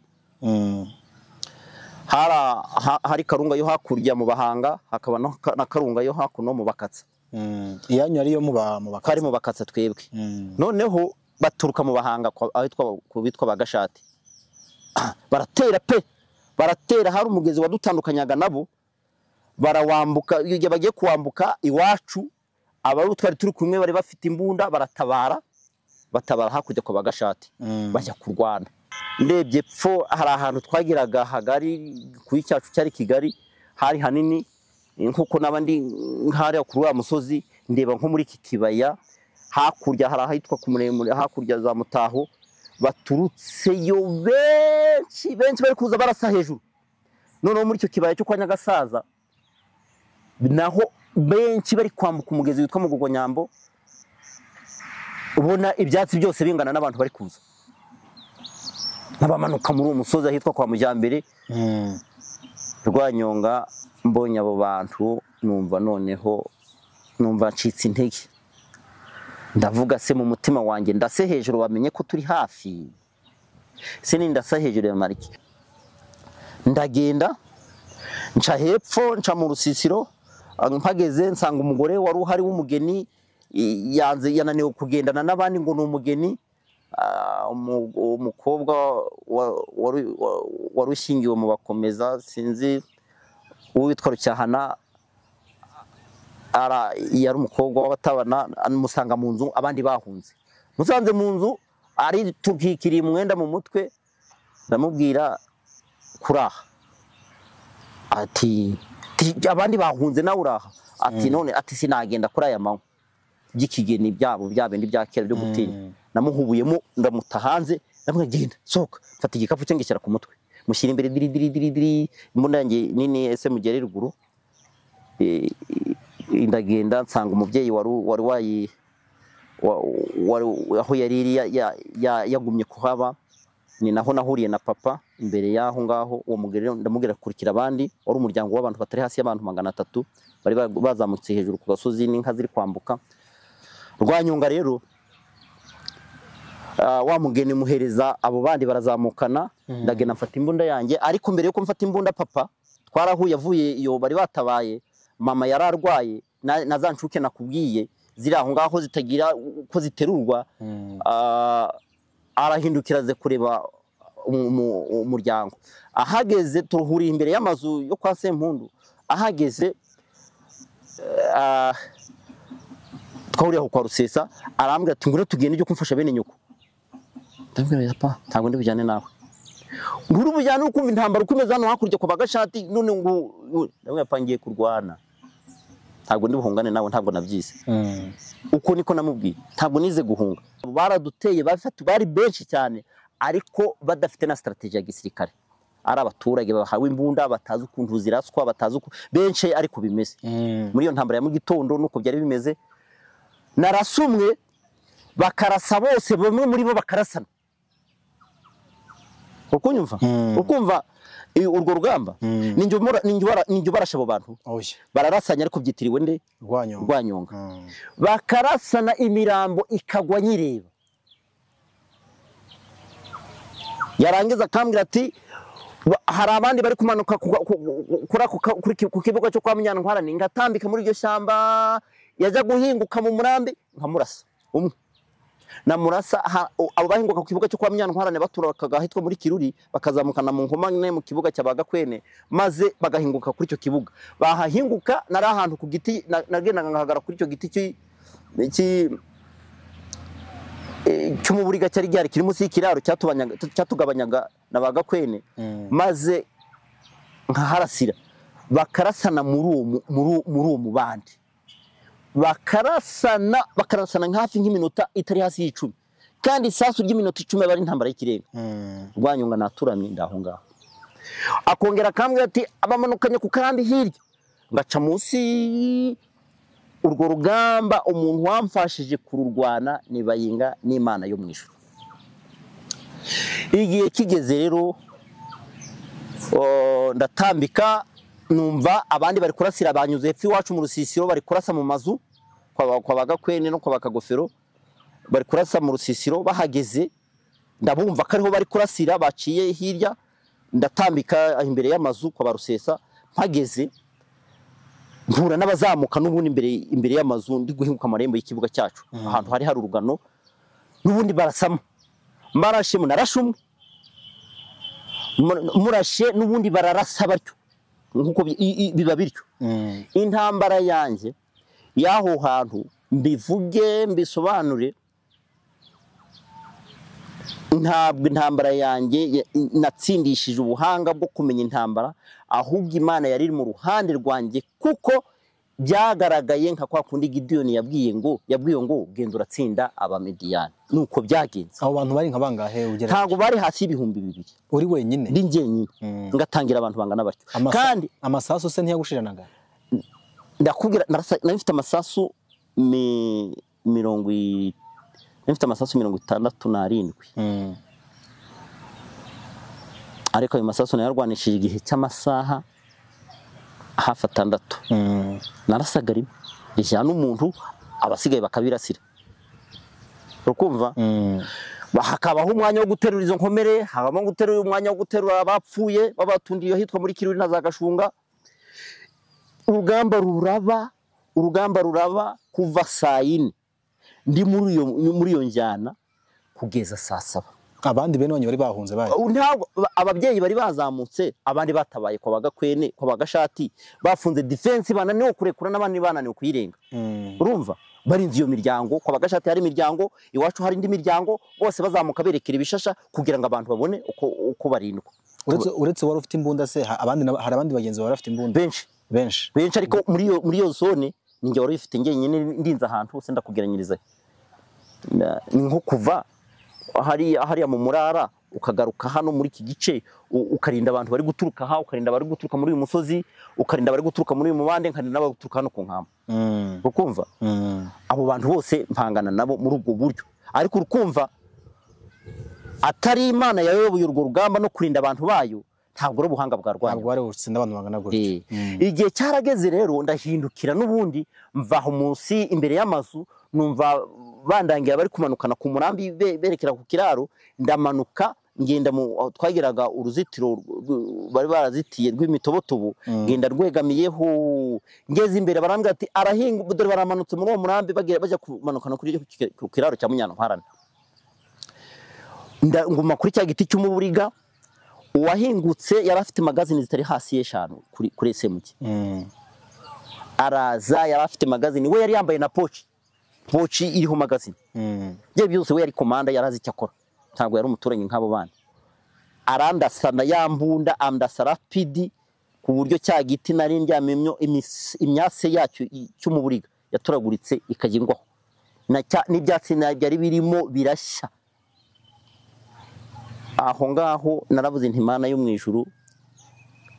Hari Karunga yo hakurya mu Bahanga, hakaba na Karunga yo hakuno mu Bakatsa. Iyanyu ari yo mu Bakatsa, kari mu Bakatsa twebwe. Noneho baturuka mu Bahanga ahitwa kubitwa Bagashati, baratera pe, baratera. Hari umugezi wadutandukanyaga nabo, barawambuka. Iyo bagiye kuwambuka iwacu, abari twari turi kumwe bari bafite imbunda, baratabara, batabara hakurya kwa Bagashati, bajya kurwana. Ndebye pfo hari ahantu twagiraga hagari kuri cyacu cyari Kigali, hari hanini nkuko nabandi nkari kuri wa musozi. Ndeba nko muri iki kibaya hakurya hari ahitwa ku Muremure, hakurya za Mutaho, baturutseyo benshi benshi bari kuza barasa hejuru. Noneho muri icyo kibaya cyo kwa Nyagasaza naho benshi bari kwambuka umugezi witwa Mugogonyambo, ubona ibyatsi byose bingana n'abantu bari kuza n'abamanuka muri uwo musozi ahitwa kwa Mujyambere. Rwanyonga mbonye abo bantu numva noneho numva ncitse intege. Ndavuga se mu mutima wanjye, ndase hejuru bamenye ko turi hafi, se nindasa hejuru ya Mariki. Ndagenda nca hepfo nca mu rusisiro, mpageze nsanga umugore wari uhari w'umugeni yanze yananiwe kugendana n'abandi ngo ni umugeni. Umukobwa wari ushyingiwe mu Bakomeza, sinzi uwitwa Rucyahana, yari umukobwa w'abatabana, amusanga mu nzu abandi bahunze. Musanze mu nzu ari tukikiriye umwenda mu mutwe, ndamubwira kuraha, ati abandi bahunze nawe uraha, ati none ati sinagenda kuri aya manywa by'ikigeni byabo byabindi bya kera byo gutinya. Namuhubuyemo ndamuta hanze, ndamubwira genda sohoka, mfata igikapu cye ngishyira ku mutwe, mushyira imbere diri diri diri diri, imbunda yanjye nini ese mugere ruguru. Ndagenda nsanga umubyeyi wari wayi aho yari yagumye kuhaba, ni naho nahuriye na papa imbere yaho ngaho. Uwo mugere ndamubwira kurikira abandi, wari umuryango w'abantu batari hasi y'abantu 300 bari bazamutse hejuru ku gasozi n'inka ziri kwambuka. Rwanyonga rero wa mugeni muhereza abo bandi barazamukana, ndagenda mfata imbunda yanjye. Ariko mbere yuko mfata imbunda papa Twarahuye avuye iyo bari batabaye, mama yararwaye na za nshuke nakubwiye ziri aho ngaho zitagira uko ziterurwa. Arahindukira aze kureba umuryango. Ahageze turuhuriye imbere y'amazu yo kwa Sempundu, ahageze twahuriye aho kwa Rusesa, arambwira ati ngwino tugende ujye kumfasha bene nyoko. Ndamubwira pa ntabwo ndi bujyane nawe. Nguru bujyane ukumva intambara ukomeza hano hakurya kwa Bagashati, none ngo ndamubwira pa ngiye kurwana, ntabwo ndi buhungane nawe, ntabwo nabyize. Uko niko namubwiye, ntabwo nize guhunga. Baraduteye bafata bari benshi cyane, ariko badafite na strategy ya gisirikare, ari abaturage bahawe imbunda batazi ukuntu ziraswa, batazi uko benshi ariko bimeze. Muri iyo ntambara ya mu gitondo nuko byari bimeze, narasumwe bakarasa bose, bamwe muri bo bakarasana. Ukunyumva ukumva urwo rugamba ninjye ubarasha abo bantu bararasanya, ariko byitiriwe nde? Rwanyonga. Bakarasana imirambo ikagwa nyireba. Yarangiza akambwira ati hari abandi bari kumanuka ku kibuga cyo kwa Munyantwarane, ngatambika muri iryo shyamba, yajya guhinguka mu murambi nkamurasa umwe. Namurasa abo bahinguka ku kibuga cyo kwa Munyantwarane baturakaga ahitwa muri Kiruri, bakazamukana mu Nkomane mu kibuga cya Bagakwene, maze bagahinguka kuri icyo kibuga. Bahahinguka nari ahantu ku giti, nagendaga ngahagara kuri icyo giti cy'umuburiga cyari gihari kiri munsi y'ikiraro cyatugabanyaga na Bagakwene, maze nkaharasira. Bakarasana muri uwo mubandi, bakarasana hafi nk'iminota itari hasi y'icumi, kandi isasu ry'iminota 10 aba ari intambara y'ikirenga. Rwanyonga naturamye ndaho ngaho. Akongera akambwira ati abamanukanye ku karambi hirya, ngaca munsi. Urwo rugamba umuntu wamfashije kururwana ni Bayinga n'Imana yo mu ijuru. Igihe kigeze rero ndatambika, numva abandi bari kurasira banyuze hepfo iwacu mu rusisiro, bari kurasa mu mazu kwa Bagakwene no kwa Bakagofero, bari kurasa mu rusisiro. Bahageze ndabumva ko ariho bari kurasira, baciye hirya, ndatambika imbere y'amazu kwa Barusesa. Mpageze mpura n'abazamuka n'ubundi imbere y'amazu, ndi guhinguka amarembo y'ikibuga cyacu, ahantu hari hari urugano, n'ubundi barasamo. Marashe narashe umwe, murashe n'ubundi bararasa batyo, nkuko biba bityo. Intambara yanjye y'aho hantu mbivuge mbisobanure, ntabwo intambara yanjye natsindishije ubuhanga bwo kumenya intambara, ahubwo Imana yari mu ruhande rwanjye, kuko byagaragaye nka kwa kundi Gideyoni yabwiye ngo genda uratsinda Abamediyani. Nuko byagenze. Abo bantu bari nka bangahe ugereranyije? Ntabwo bari hasi y'ibihumbi 2000. Uri wenyine? Ndi njyenyine. Ngatangira abantu bangana batyo. Kandi amasasu se ntiyagushiranaga? Ndakubwira nari mfite amasasu 67. Ariko ayo masasu nayarwanishije igihe cy'amasaha hafi 6. Narasaga rimwe rijyana n'umuntu, abasigaye bakabirasira. Urukumva? Hakabaho umwanya wo guterura izo nkomere, habamo guterura umwanya wo guterura abapfuye babatundiye ahitwa muri Kiruri na za Gashunga. Urugamba ruraba kuva saa 4 ndi muri iyo njyana kugeza saa 7. Abandi bene wanyu bari bahunze bari? Ntabwo ababyeyi bari bazamutse, abandi batabaye kwa Bagakwene, kwa Bagashati, bafunze defense bananiwe kurekura n'abandi bananiwe kuyirenga. Urumva? Barinze iyo miryango, kwa Bagashati hari imiryango, iwacu hari indi miryango, bose bazamuka berekera ibishasha kugira ngo abantu babone uko barindwa. Uretse wari ufite imbunda se, abandi hari abandi bagenzi bari bafite imbunda? Benshi. Benshi, ariko muri iyo zone ninjye wari ufite njyenyine, ndinze ahantu hose ndakugeranyiriza. Ni nko kuva hariya mu Murara ukagaruka hano muri iki gice, ukarinda abantu bari guturuka ha, ukarinda bari guturuka muri uyu musozi, ukarinda bari guturuka muri uyu mubande, nkarinda bari guturuka hano ku Nkamba. Ukumva? Abo bantu bose mpangana nabo muri ubwo buryo. Ariko urukumva atari Imana yayoboye urwo rugamba no kurinda abantu bayo, ntabwo ari ubuhanga bwa Rwanda. Ntabwo ari ubutsinda abantu bangana gutyo. Igihe cyarageze rero ndahindukira n'ubundi mva aho munsi imbere y'amazu, numva bandangira bari kumanukana ku murambi berekera ku kiraro, ndamanuka Ngenda mu twagiraga uruzitiro bari barazitiye rw'imitobotobo, ngenda rwegamiyeho, ngeze imbere barambwira ati arahinga, dore baramanutse muri uwo murambi bajya kumanuka no kuri ku kiraro cya Munyantwarane. Nguma kuri cya giti cy'umuburiga. Uwahingutse yari afite magazine zitari hasi y'eshanu kuri SMG. Araza yari afite magazine, we yari yambaye na pochi iriho magazine. Bye byose we yari komanda, yarazi icyo akora, ntabwo yari umuturanyi nk'abo bana. Arandasana yambunda, andasa rapidi ku buryo cya giti nari ndyamyemyo imyase yacyo cy'umuburiga yaturaguritse ikajya ingwaho, n'ibyatsi byari birimo birashya. Aho ngaho naravuze nti Imana yo mu ijuru,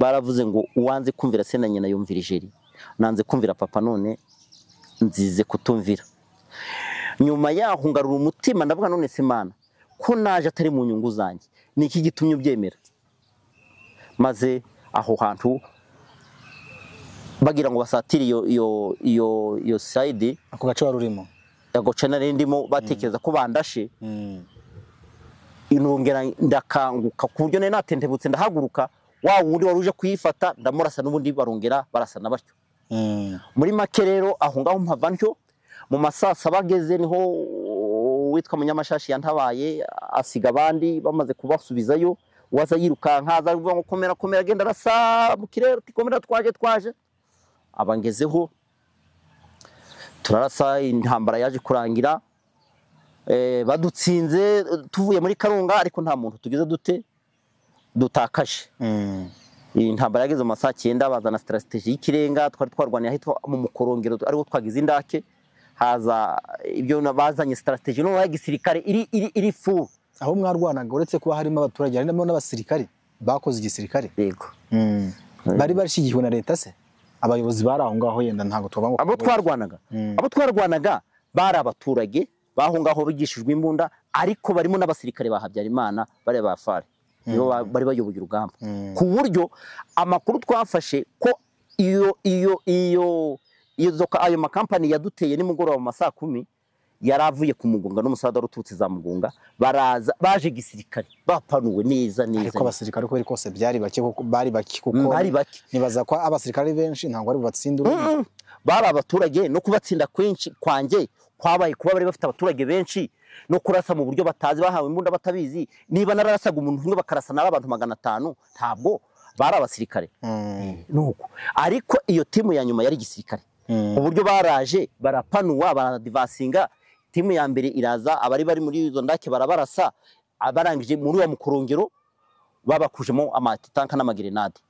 baravuze ngo uwanze kumvira se na nyina yumvira ijeri, nanze kumvira papa none nzize kutumvira. Nyuma yaho ngarura umutima ndavuga none se Imana ko naje atari mu nyungu zanjye, niki gitumye ubyemera? Maze aho hantu bagira ngo basatire iyo side, ako gace warurimo, agoce nari ndimo, batekereza ko bandashe. Inongera ndakanguka ku buryo nari natentebutse ndahaguruka, wa wundi wari uje kuyifata ndamurasa, n'ubundi barongera barasana batyo. Muri make rero aho ngaho mpava ntyo. Mu masasa bageze niho witwa Munyamashashi yantabaye, asiga abandi bamaze kubasubizayo, waza yirukanka aza avuga ngo komera komera, agenda arasa mu kirere ati komera twaje. Abangezeho turarasa, intambara yaje kurangira badutsinze tuvuye muri Karunga, ariko nta muntu tugeze dute dutakaje. Intambara yageze mu masaha 9, bazana strategie y'ikirenga twari twarwaniye ahitwa mu Mukorongero, ariho twagize indake. Haza ibyo bazanye strategie no ya gisirikare iri fu. Aho mwarwanaga uretse kuba harimo abaturage harimo n'abasirikare bakoze igisirikare. Yego. Bari barishigiwe na leta se? Abayobozi bari aho ngaho yenda ntago tuba ngo abo twarwanaga bari abaturage baho ngaho bigishijwe imbunda, ariko barimo n'abasirikare ba Habyarimana bari ba FARE, nibo bari bayoboye urugamba. Ku buryo amakuru twafashe ko iyo ayo makampani yaduteye nimugoroba mu masaha 10 yaravuye ku Mugunga n'umusaza ruturutse za Mugunga, baraza baje gisirikare bapanuwe neza neza. Ariko abasirikare uko biri kose byari bake, kuko bari bake, kuko bari bake. Nibaza ko abasirikare benshi ntabwo ari bubatsinde urugamba. Bari abaturage no kubatsinda kwinshi kwanjye kwabaye kuba bari bafite abaturage benshi no kurasa mu buryo batazi, bahawe imbunda batabizi. Niba nararasaga umuntu umwe bakarasa nari abantu 500, ntabwo bari abasirikare. Nuko ariko iyo timu ya nyuma yari gisirikare, uburyo baraje barapanuwa baradivasinga. Timu ya mbere iraza, abari bari muri izo ndake barabarasa, abarangije muri wa Mukorongero babakujemo amatitanka n'amagerenade.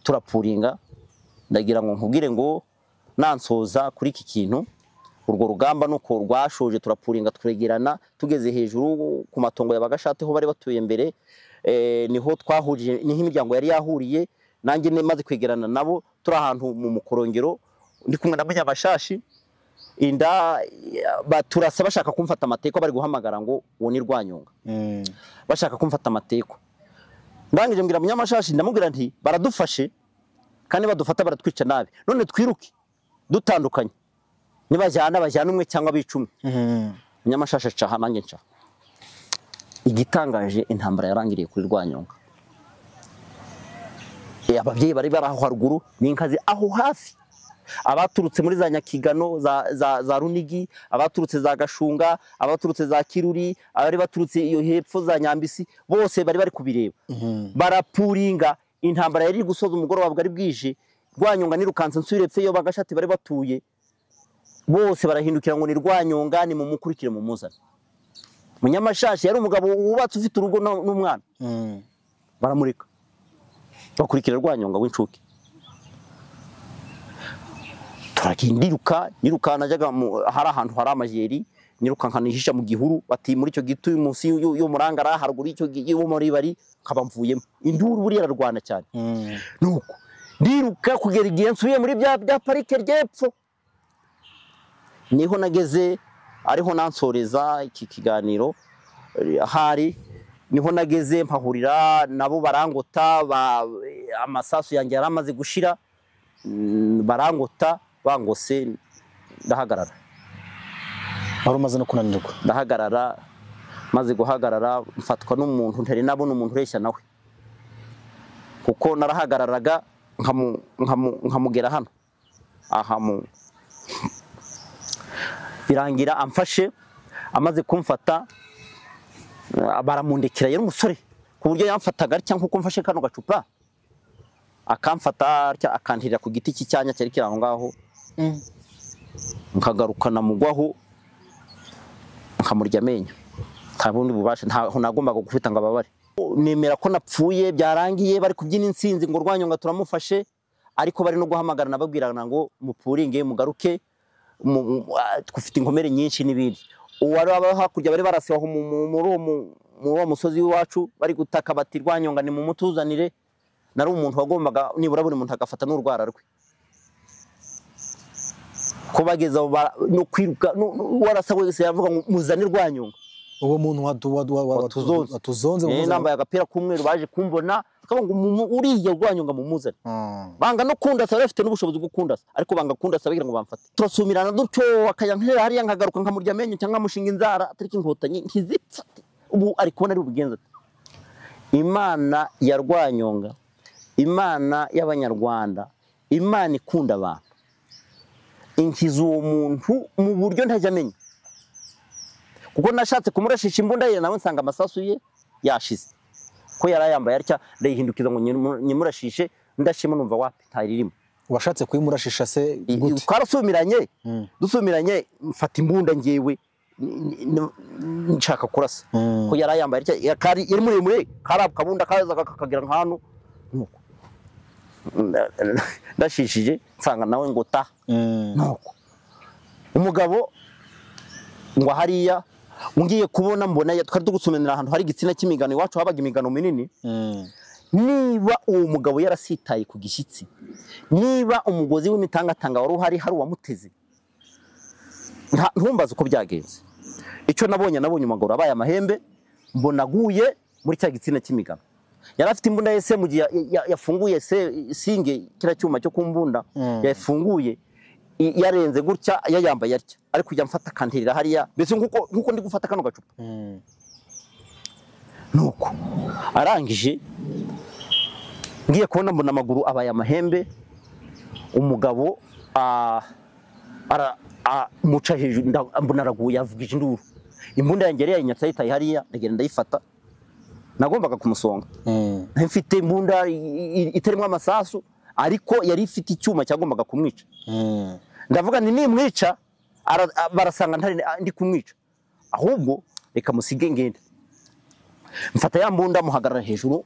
Turapuringa. Ndagira ngo nkubwire ngo nansoza kuri iki kintu, urwo rugamba nuko rwashoje, turapuringa twegerana, tugeze hejuru ku matongo ya Bagashate ho bari batuye mbere, niho twahurije, niho imiryango yari yahuriye. Nanjye maze kwegerana nabo turi ahantu mu Mukorongero, ndi kumwe na Munyamashashi. Inda baturasa bashaka kumfata amateko, bari guhamagara ngo uwo ni Rwanyonga. Bashaka kumfata amateko. Ndangije mbwira Munyamashashi, ndamubwira nti baradufashe kandi badufata baratwica nabi, none twiruke dutandukanye, nibajyana bajyana umwe cyangwa bicumi. Munyamashashi aca nanjye nca. Igitangaje intambara yarangiriye kuri Rwanyonga. Ababyeyi bari bari aho haruguru n'inkazi aho hafi, abaturutse muri za Nyakigano za Runigi, abaturutse za Gashunga, abaturutse za Kiruri, abari baturutse iyo hepfo za Nyambisi, bose bari bari kubireba. Barapuringa. Intambara yari gusoza umugoroba bwari bwije. Rwanyonga nirukanse nsubire pfe iyo Bagashati bari batuye, bose barahindukira ngo ni Rwanyonga, ni mumukurikire mumuzane. Munyamashashi yari umugabo wubatse ufite urugo n'umwana. Baramureka bakurikira Rwanyonga w'incuke. Turakindiruka niruka, najyaga hari ahantu hari amajeri, niruka nkanihisha mu gihuru, bati muri icyo giti munsi yo murangara haruguru y'icyo yo muri bari, nkaba mvuyemo. Induru buriya ararwana cyane. Nuko ndiruka kugera igihe nsubiye muri bya parike ry'epfo, niho nageze, ariho nansoreza iki kiganiro. Ahari niho nageze mpahurira nabo barangota, amasasu yanjye yaramaze gushira, barangota bangose ndahagarara. Wari umaze no kunanirwa. Ndahagarara. Maze guhagarara mfatwa n'umuntu ntari nabona umuntu ureshya nawe, kuko narahagararaga nkamugera hano aha mu birangira amfashe. Amaze kumfata baramundekera, yari umusore ku buryo yamfataga atya nkuko mfashe kano gacupa, akamfata atya akantirira ku giti cy'icyanya cyari kiri aho ngaho, nkagaruka namugwaho nkamurya amenyo. Nta bundi bubasha, ntaho nagombaga gufita ngo ababare. Nemera ko napfuye byarangiye, bari kubyina insinzi ngo Rwanyonga turamufashe, ariko bari no guhamagara nababwirana ngo mupuringe mugaruke, twufite inkomere nyinshi n'ibindi. Uwari aba hakurya bari barasibaho muri uwo musozi w'iwacu bari gutaka bati Rwanyonga ni mumutuzanire. Nari umuntu wagombaga nibura buri muntu agafata n'urwara rwe, ko bageza no kwiruka warasa wese yavuga ngo muzane Rwanyonga. Uwo muntu watuzonze nambaye agapira k'umweru, baje kumbona bakavuga ngo uriya Rwanyonga mumuzane. Banga no kundasa, bari bafite n'ubushobozi bwo kundasa, ariko banga kundasa bagira ngo bamfate. Turasumirana dutyo, akajya nkera hariya nkagaruka nkamurya amenyo cyangwa nkamushinga inzara, atariko inkotanyi ntizipfa. Ubu ari kubona ari ubugenza. Imana ya Rwanyonga, Imana y'Abanyarwanda, Imana ikunda abantu, inkiza uwo muntu mu buryo ntajya amenya. Kuko nashatse kumurashisha imbunda ye nawe nsanga amasasu ye yashize, ko yarayambaye atya, ndayihindukiza ngo nyimurashishe, ndashima numva wapi ntaririmo. Washatse kuyimurashisha se gute? Twarasumiranye, dusumiranye mfata imbunda ngewe nshaka kurasa, ko yarayambaye atya, yari muremure, kari kabunda kaza kakagira nk'ahantu nuko ndashishije nsanga nawe ngo ta nuko umugabo ngo hariya ngiye kubona mbona twari tugusumenera ahantu hari igitsina cy'imigano, iwacu habaga imigano minini. Niba uwo mugabo yarasitaye ku gishyitsi, niba umugozi w'imitangatanga wari uhari hari uwamuteze, ntumbaze uko byagenze. Icyo nabonye, nabonye umugabo abaye amahembe, mbona aguye muri cya gitsina cy'imigano. Yari afite imbunda yese mu gihe yafunguye singe kira cyuma cyo kumbunda yafunguye, yarenze gutya yayambaye atya, ari kujya mfata kantirira hariya mbese nkuko ndi gufata kano gacupa. Nuko arangije ngiye kubona mbona amaguru abaye amahembe, umugabo muca hejuru, mbona araguye avugije induru. Imbunda yanjye yari yayinyatse ayitaye hariya, ndagenda ndayifata. Nagombaga kumusonga, mfite imbunda itarimo amasasu, ariko yari ifite icyuma cyagombaga kumwica. Ndavuga nti nimwica barasanga ntari ndi kumwica, ahubwo reka musige ngende. Mfata ya mbunda muhagarara hejuru,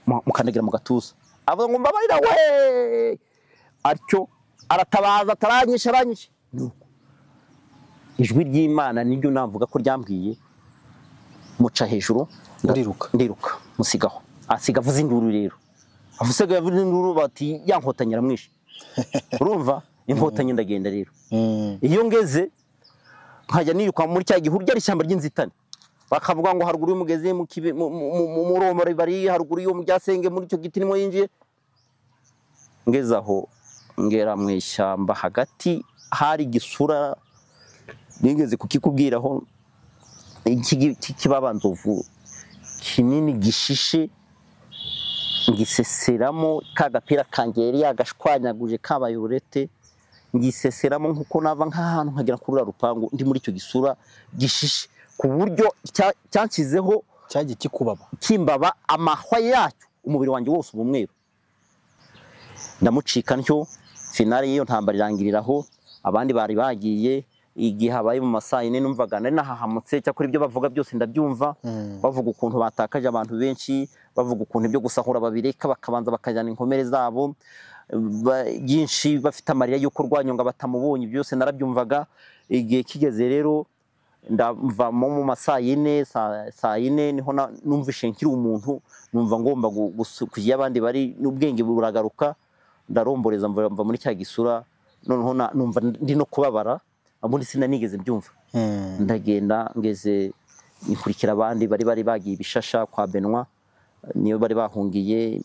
mukandagira mu gatuza, avuga ngo mbabarira we, atyo aratabaza ataranyisha aranyisha. Nuko ijwi ry'Imana niryo navuga ko ryambwiye, muca hejuru ndiruka, ndiruka musigaho. Asiga avuze induru rero, avuze induru bati ya nkotanyi aramwishe. Urumva inkotanyi ndagenda rero. Iyo ngeze nkajya niruka muri cya gihuru ryari ishyamba ry'inzitane, bakavuga ngo haruguru y'umugezi mu Muromore bari haruguru yo mu Byasenge muri icyo giti nimo yinjiye. Ngeze aho ngera mu ishyamba hagati hari igisura, nigeze kukikubwiraho, kibabanzovu kinini gishishe, ngiseseramo ka gapira kanjye yari yagashwanyaguje kabaye urete, ngiseseramo nkuko nava nk'ahantu nkagera kuri rupangu ndi muri icyo gisura gishishe, ku buryo cyanshyizeho cyagiye kikubaba kimbaba amahwa yacyo, umubiri wanjye wose uba umweru. Ndamucika ntyo, finale y'iyo ntambara irangiriraho. Abandi bari bagiye igihe habaye mu masaha 4, numvaga nari nahahamutse, cyakora ibyo bavuga byose ndabyumva. Bavuga ukuntu batakaje abantu benshi, bavuga ukuntu ibyo gusahura babireka bakabanza bakajyana inkomere zabo byinshi, bafite amarira y'uko Rwanyonga batamubonye, byose narabyumvaga. Igihe kigeze rero ndavamo mu masaha 4, saa 4 niho numvishe nkiri umuntu, numva ngomba kujya abandi bari n'ubwenge buragaruka, ndaromboreza mva muri cya gisura. Noneho numva ndi no kubabara, ubundi sinanigeze mbyumva. Ndagenda ngeze nkurikira abandi bari bagiye ibishasha kwa Benwa, niyo bari bahungiye,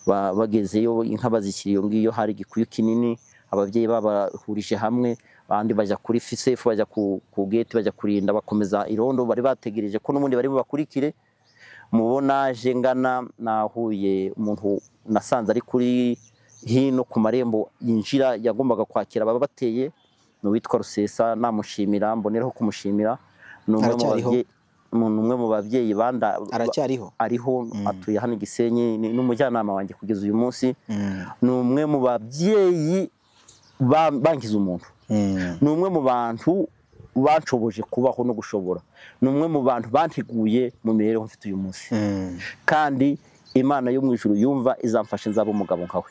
bagezeyo inka bazishyira iyo ngiyo, hari igikuyu kinini, Ababyeyi babahurije hamwe, abandi bajya kuri fisefu, bajya ku gate, bajya kurinda, bakomeza irondo, bari bategereje ko n'ubundi bari bubakurikire. Mubona je ngana nahuye umuntu nasanze ari kuri hino ku marembo yinjira, yagombaga kwakira ababa bateye, ni uwitwa Rusesa. Namushimira, mboneraho kumushimira. Ni umwe mu babyeyi banda aracyariho, ariho, atuye hano Gisenyi, ni n'umujyanama wanjye kugeza uyu munsi. Ni umwe mu babyeyi bangiza umuntu, ni umwe mu bantu banshoboje kubaho no gushobora, ni umwe mu bantu banteguye mu mibereho mfite uyu munsi. Kandi Imana yo mu ijuru yumva izamfasha nzaba umugabo nkawe.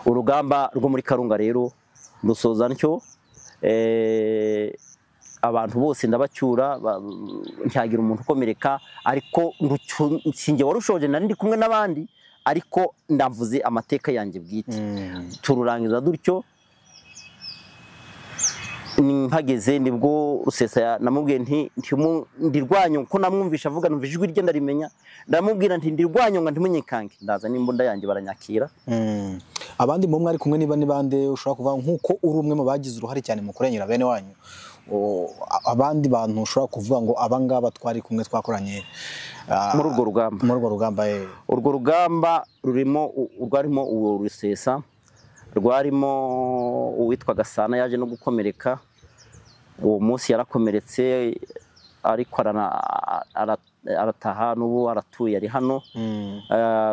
Urugamba rwo muri Karunga rero ndusoza ntyo, abantu bose ndabacyura, ntyagira umuntu ukomereka, ariko sinjye warushoje, nari ndi kumwe n'abandi, ariko ndavuze amateka yanjye bwite. Tururangiza dutyo. Mpageze nibwo Rusesa namubwiye nti ndirwanyo, ko namwumvisha avuga, numva ijwi rye ndarimenya, ndamubwira nti ndirwanyo nga ntimunyikange, ndaza n'imbunda yanjye baranyakira. Abandi mu mwari kumwe niba nibande ushobora kuvuga nkuko uri umwe mu bagize uruhare cyane mu kurengera bene wanyu, abandi bantu ushobora kuvuga ngo abangaba twari kumwe twakoranye muri urwo rugamba? Muri urwo rugamba, urwo rugamba rurimo rwarimo uwo Rusesa, rwarimo uwitwa Gasana yaje no gukomereka uwo munsi, yarakomeretse ariko arataha, n'ubu aratuye ari hano.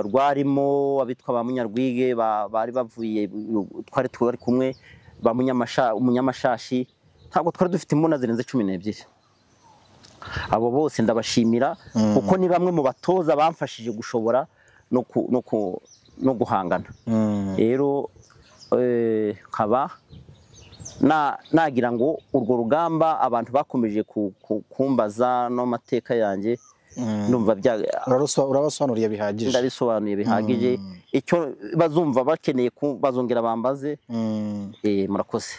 Rwarimo abitwa ba Munyarwige bari bavuye, twari twari kumwe, ba Munyamashashi, ntabwo twari dufite imbunda zirenze 12. Abo bose ndabashimira kuko ni bamwe mu batoza bamfashije gushobora no guhangana. Rero nkaba nagira ngo urwo rugamba abantu bakomeje kumbaza no mateka yanjye, ndumva urabasobanuriye bihagije, ndabisobanuye bihagije. Icyo bazumva bakeneye bazongera bambaze. Murakoze.